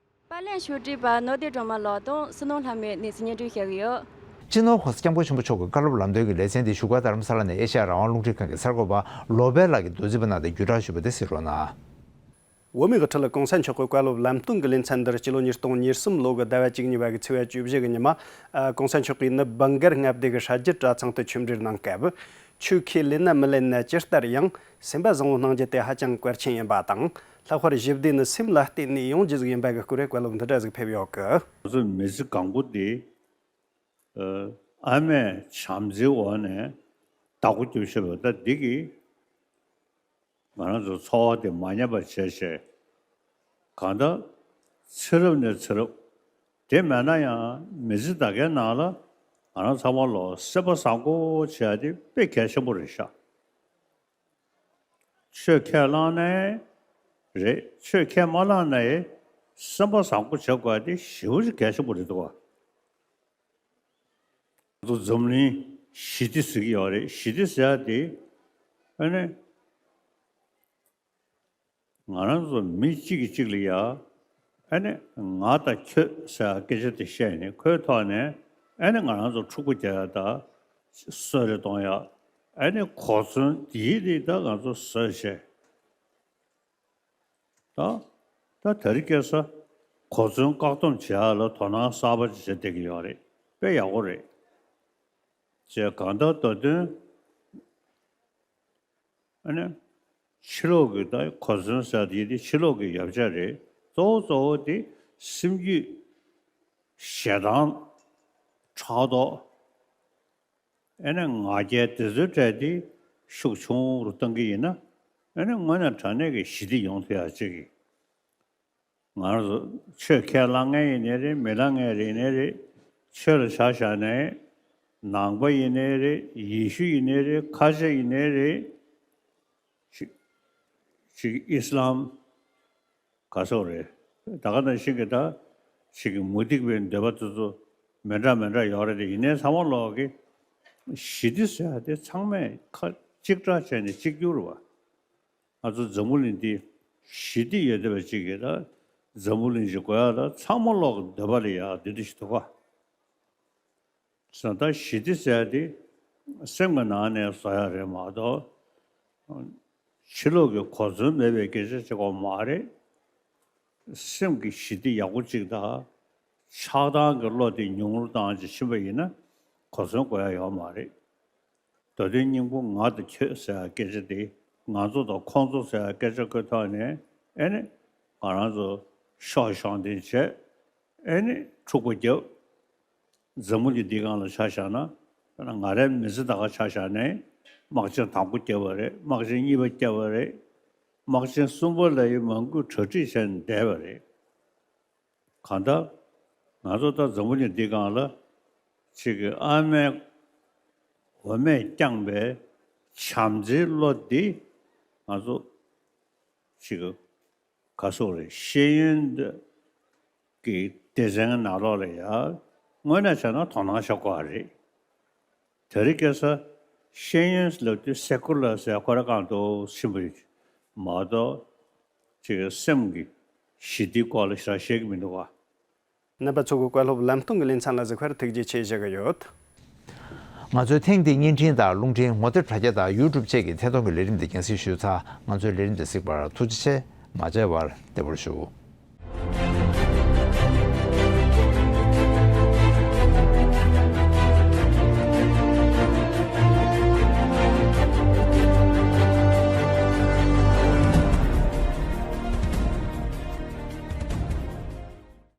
པར་ལེན་ཞུ་སྒྲིག་པ་ནོར་བདེ་སྒྲོལ་མ་ལགས་དང་བསོད་ནམས་ལྷ་མོས་གནས་ཚུལ་སྙན་སྒྲོན་ཞུ་གི་ཡོད། སྤྱི་ནོར་༸གོང་ས་༸སྐྱབས་མགོན་ཆེན་པོ་མཆོག་གི་བཀའ་སློབ་ལམ་སྟོན་གྱི་ལེ་ཚན་དེ་བཞུགས་སྒར་རྡ་རམ་ས་ལ་ནས་ཨེ་ཤ་ཡ་རང་དབང་རླུང་འཕྲིན་ཁང་གི་གསར་འགོད་པ་བློ་བྷེ་ལགས་ཀྱིས་མདོར་བསྡུས་པ་གནང་སྟེ་བརྒྱུད་བསྒྲགས་ཞུས་པ་དེ་གཟིགས་རོགས་གནང་། འོས་མི་གི་ཁྲི་ལ་༸གོང་ས་མཆོག་གི་བཀའ་སློབ་ལམ་སྟོན་གྱི་ལེ་ཚན་འདིར་སྤྱི་ལོ་ཉིས་སྟོང་ཉེར་གསུམ་ལོ་གི་ཟླ་བ་བཅུ་གཉིས་པ་གི་ཚེས་པ་བཅུ་བཞི་གི་ཉི་མ། ༸གོང་ས་མཆོག་གིས་ནི་སྦང་གར་མངའ་སྡེ་གི་ཧྲ་རྒྱུད་གྲྭ་ཚང་དུ་ཆོས་འབྲེལ་གནང་སྐབས། ཆོས་ཁས་ལེན་ན་མི་ལེན་ན་ཇི་ལྟར་ཡང་སེམས་པ་བཟང་བོ་གནང་རྒྱུ་དེ་ཧ་ཅང་གལ་ཆེན་ཡིན་པ་དང་། ལྷག་པར་ཞི་བདེ་ནི་སེམས་ལ་བརྟེན་ནས་ཡོང་རྒྱུ་ཟིག་ཡིན་པ་གི་སྐོར་བཀའ་སློབ་འདི་འདྲ་ཟིག་ཕེབས་ཡོད་གི། ང་ཚོ་མི་ཚེ་གང་པོ་འདི། ཨ་མས་བྱམས་བརྩེའི་འོག་ནས་བདག་པོ་རྒྱབ་ཤེས་པ་ད་འདི་གིས་ང་རང་ཚོ་འཚོ་བ་དེ་མ་ཉམས་པ་བྱས་བྱས། གང་ལྟར་ཚེ་རབས་ནས་ཚེ་རབས། དེ་མེད་ན་ཡང་མི་ཚེ་ད་གའི་ནང་ལ་ང་རང་ཚང་མ་ལོ་སེམས་པ་བཟང་པོ་བྱེད་ཡ་དེ་དཔེ་གལ་ཆེན་པོ་རེད་ཤག་ཆོས་ཁས་བླངས་ནའི་རེད། ཆོས་ཁས་མ་བླངས་ནའི་སེམས་པ་བཟང་པོ་བྱེད་དགོས་ཡ་དེ་ཞེ་པོ་ཅིག་གལ་ཆེན་པོ་རེད་འདུག་བ། ང་ཚོ་འཛམ་གླིང་ཞི་བདེ་ཟེར་གྱི་ཡོད་རེད། ཞི་བདེ་ཟེར་ཡ་དེ་ཨ་ནི་ང་རང་ཚོ་མི་གཅིག་གིས་གཅིག་ལ་ཡ་ཨ་ནི་ང་དང་ཁྱོད་ཟེར་ཡ་སྐད་ཆ་དེ་བཤད་ནས་ཁོའི་ཐོག་ནས་ཨ་ནི་ང་རང་ཚོ་འཁྲུག་པ་རྒྱག་ཡ་དང་གསོད་རེས་གཏོང་ཡ། ཨ་ནི་གོ་མཚོན་དེའི་རིགས་ད་ང་ཚོ་བཟོས་བྱས། ད་ད་དེ་རིང་ཁ་སང་གོ་མཚོན་བཀག་སྡོམ་བྱེད་ཡ་ལ་དོ་སྣང་གསར་པ་ཅིག་བྱེད་བསྡད་ཀྱི་ཡོད་རེད། དཔེ་ཡག་པོ་རེད། བྱས་གང་ལྟར་མདོ་དོན་ཨ་ནི་ཕྱི་ལོགས་ཀྱི་ད་གོ་མཚོན་ཟེར་དེ་དེ་ཕྱི་ལོགས་ཀྱི་ཡོ་བྱད་རེད། གཙོ་བོ་གཙོ་བོ་དེ་སེམས་རྒྱུད་ཞེ་སྡང་ཕྲག་དོག་ཨ་ནི་ང་རྒྱལ་དེ་ཚོའི་གྲས་དེ་ཤུགས་ཆུང་རུ་གཏོང་གི་ཡིན་ན། ཨ་ནི་དངོས་གནས་དྲང་གནས་ཀྱི་ཞི་བདེ་ཡོང་ཐུབ་ཡ་ཅིག་གི། ང་རང་ཚོ་ཆོས་ཁས་བླངས་མཁན་ཡིན་ནའི་རེད། མི་བླངས་མཁན་རེད་ནའི་རེད། ཆོས་ལ་ཆ་བཞག་ནའི་ནང་པ་ཡིན་ནའི་རེད། ཡེ་ཤུ་ཡིན་ནའི་རེད། ཁ་ཆེ་ཡིན་ནའི་རེད། ཅིག་ཅིག་ཨི་སི་ལམ། ག་སོགས་རེད། ད་ག་ནང་བཞིན་གྱི་ད་ཅིག་གི་མུ་སྟེགས་པའི་འདོད་པ་དེ་ཚོ་མི་འདྲ་མི་འདྲ་ཡོད་རེད་དེ། ཡིན་ནའི་ཚང་མ་ལོག་གི་ཞི་བདེ་ཟེར་ཡ་དེ་ཚང་མས་ཁ་གཅིག་གྲགས་བྱས་ནས་གཅིག་གྱུར་བ། ང་ཚོ་འཛམ་བུ་གླིང་འདི་ཞི་བདེ་ཡོད་བསྡད་པ་ཅིག་གི་ད་འཛམ་བུ་གླིང་ཞིག་དགོས་ཡ་ད་ཚང་མ་ལོག་གི་འདོད་པ་ལ་ཡ་འདི་འདྲ་ཞིག་འདུག་ག། བཟོ་ལྟ་ཞི་བདེ་ཟེར་ཡ་དེ་སེམས་ཀྱི་ནང་ནས་བཟོ་ཡ་རེད་མ་གཏོགས། ཕྱི་ལོགས་ཀྱི་གོ་མཚོན་མེད་པའི་སྐད་ཆ་བྱེད་དགོས་མ་རེད། སེམས་ཀྱི་ཞི་བདེ་ཡག་པོ་གཅིག་དང་། ཆགས་སྡང་གི་བློ་དེ་ཉུང་རུ་བཏང་ཅིག་ཕྱིན་པ་ཡིན་ན་གོ་མཚོན་དགོས་ཡ་ཡོད་མ་རེད། མདོ་དོན་སྙིང་པོ་ང་དང་ཁྱོད་ཟེར་ཡ་སྐད་ཆ་དེ། ང་ཚོ་དང་ཁོང་ཚོ་ཟེར་ཡ་སྐད་ཆ་ཁོའི་ཐོག་ནས་ཨེ་ནི་ང་རང་ཚོ་ཤོག་ཤོག་འདི་བྱས། ཨེ་ནི་འཁྲུག་པ་རྒྱབ། འཛམ་བུ་གླིང་འདིའི་སྒང་ལ་ཆ་བཞག་ན། ང་རའི་མི་ཚེ་ད་ག་ཆ་བཞག་ནས་དམག་ཆེན་དང་པོ་བརྒྱབ་པ་རེད། དམག་ཆེན་གཉིས་པ་བརྒྱབ་པ་རེད། དམག་ཆེན་གསུམ་པ་ལ་ཡི་མང་པོས་གྲ་སྒྲིག་བྱས་ནས་བསྡད་པ་རེད། གང་ལྟར་ང་ཚོ་ད་འཛམ་བུ་གླིང་འདིའི་སྒང་ལ་ཅིག་གི་ཨ་མས་འོ་མས་བསྐྱངས་པའི་བྱམས་བརྩེའི་བློ་འདི་ང་ཚོ་ཅིག་གི་ག་སོགས་རེད། ཤེས་ཡོན་གྱི་སྡེ་ཚན་ནང་ལོགས་ལ་ཡ་དངོས་གནས་བྱས་ན་དོ་སྣང་བྱ་དགོས་པ་རེད། དེ་རིང་ཁ་སང་ཤེས་ཡོན་ལབ་དུས་སེ་ཀུ་ལར་ཟེར་ཁོ་རང་གང་དུ་ཕྱིན་པ་རེད་མ་གཏོགས། ཅིག་སེམས་ཀྱི་ཞི་བདེའི་སྐོར་ལ་ཞེ་དྲག་བཤད་ཀྱི་མི་འདུག་ག། རྣམ་པ་ཚོ་གི་བཀའ་སློབ་ལམ་སྟོན་གྱི་ལེ་ཚན་ལ་གཟིགས་པར་ཐུགས་རྗེ་ཆེ་ཞུ་གི་ཡོད། ང་ཚོའི་ཐེངས་འདིའི་བརྙན་འཕྲིན་དང་རླུང་འཕྲིན་ངོ་དེབ་དྲ་རྒྱ་དང་ཡུ་ཊུབ་བཅས་ཀྱི་ཐད་གཏོང་གི་ལས་རིམ་འདི་རྒྱང་སྲིང་ཞུས་ཚར། ང་ཚོའི་ལས་རིམ་འདི་གཟིགས་པར་ཐུགས་རྗེ་ཆེ། མ་མཇལ་བར་བདེ་པོར་བཞུགས།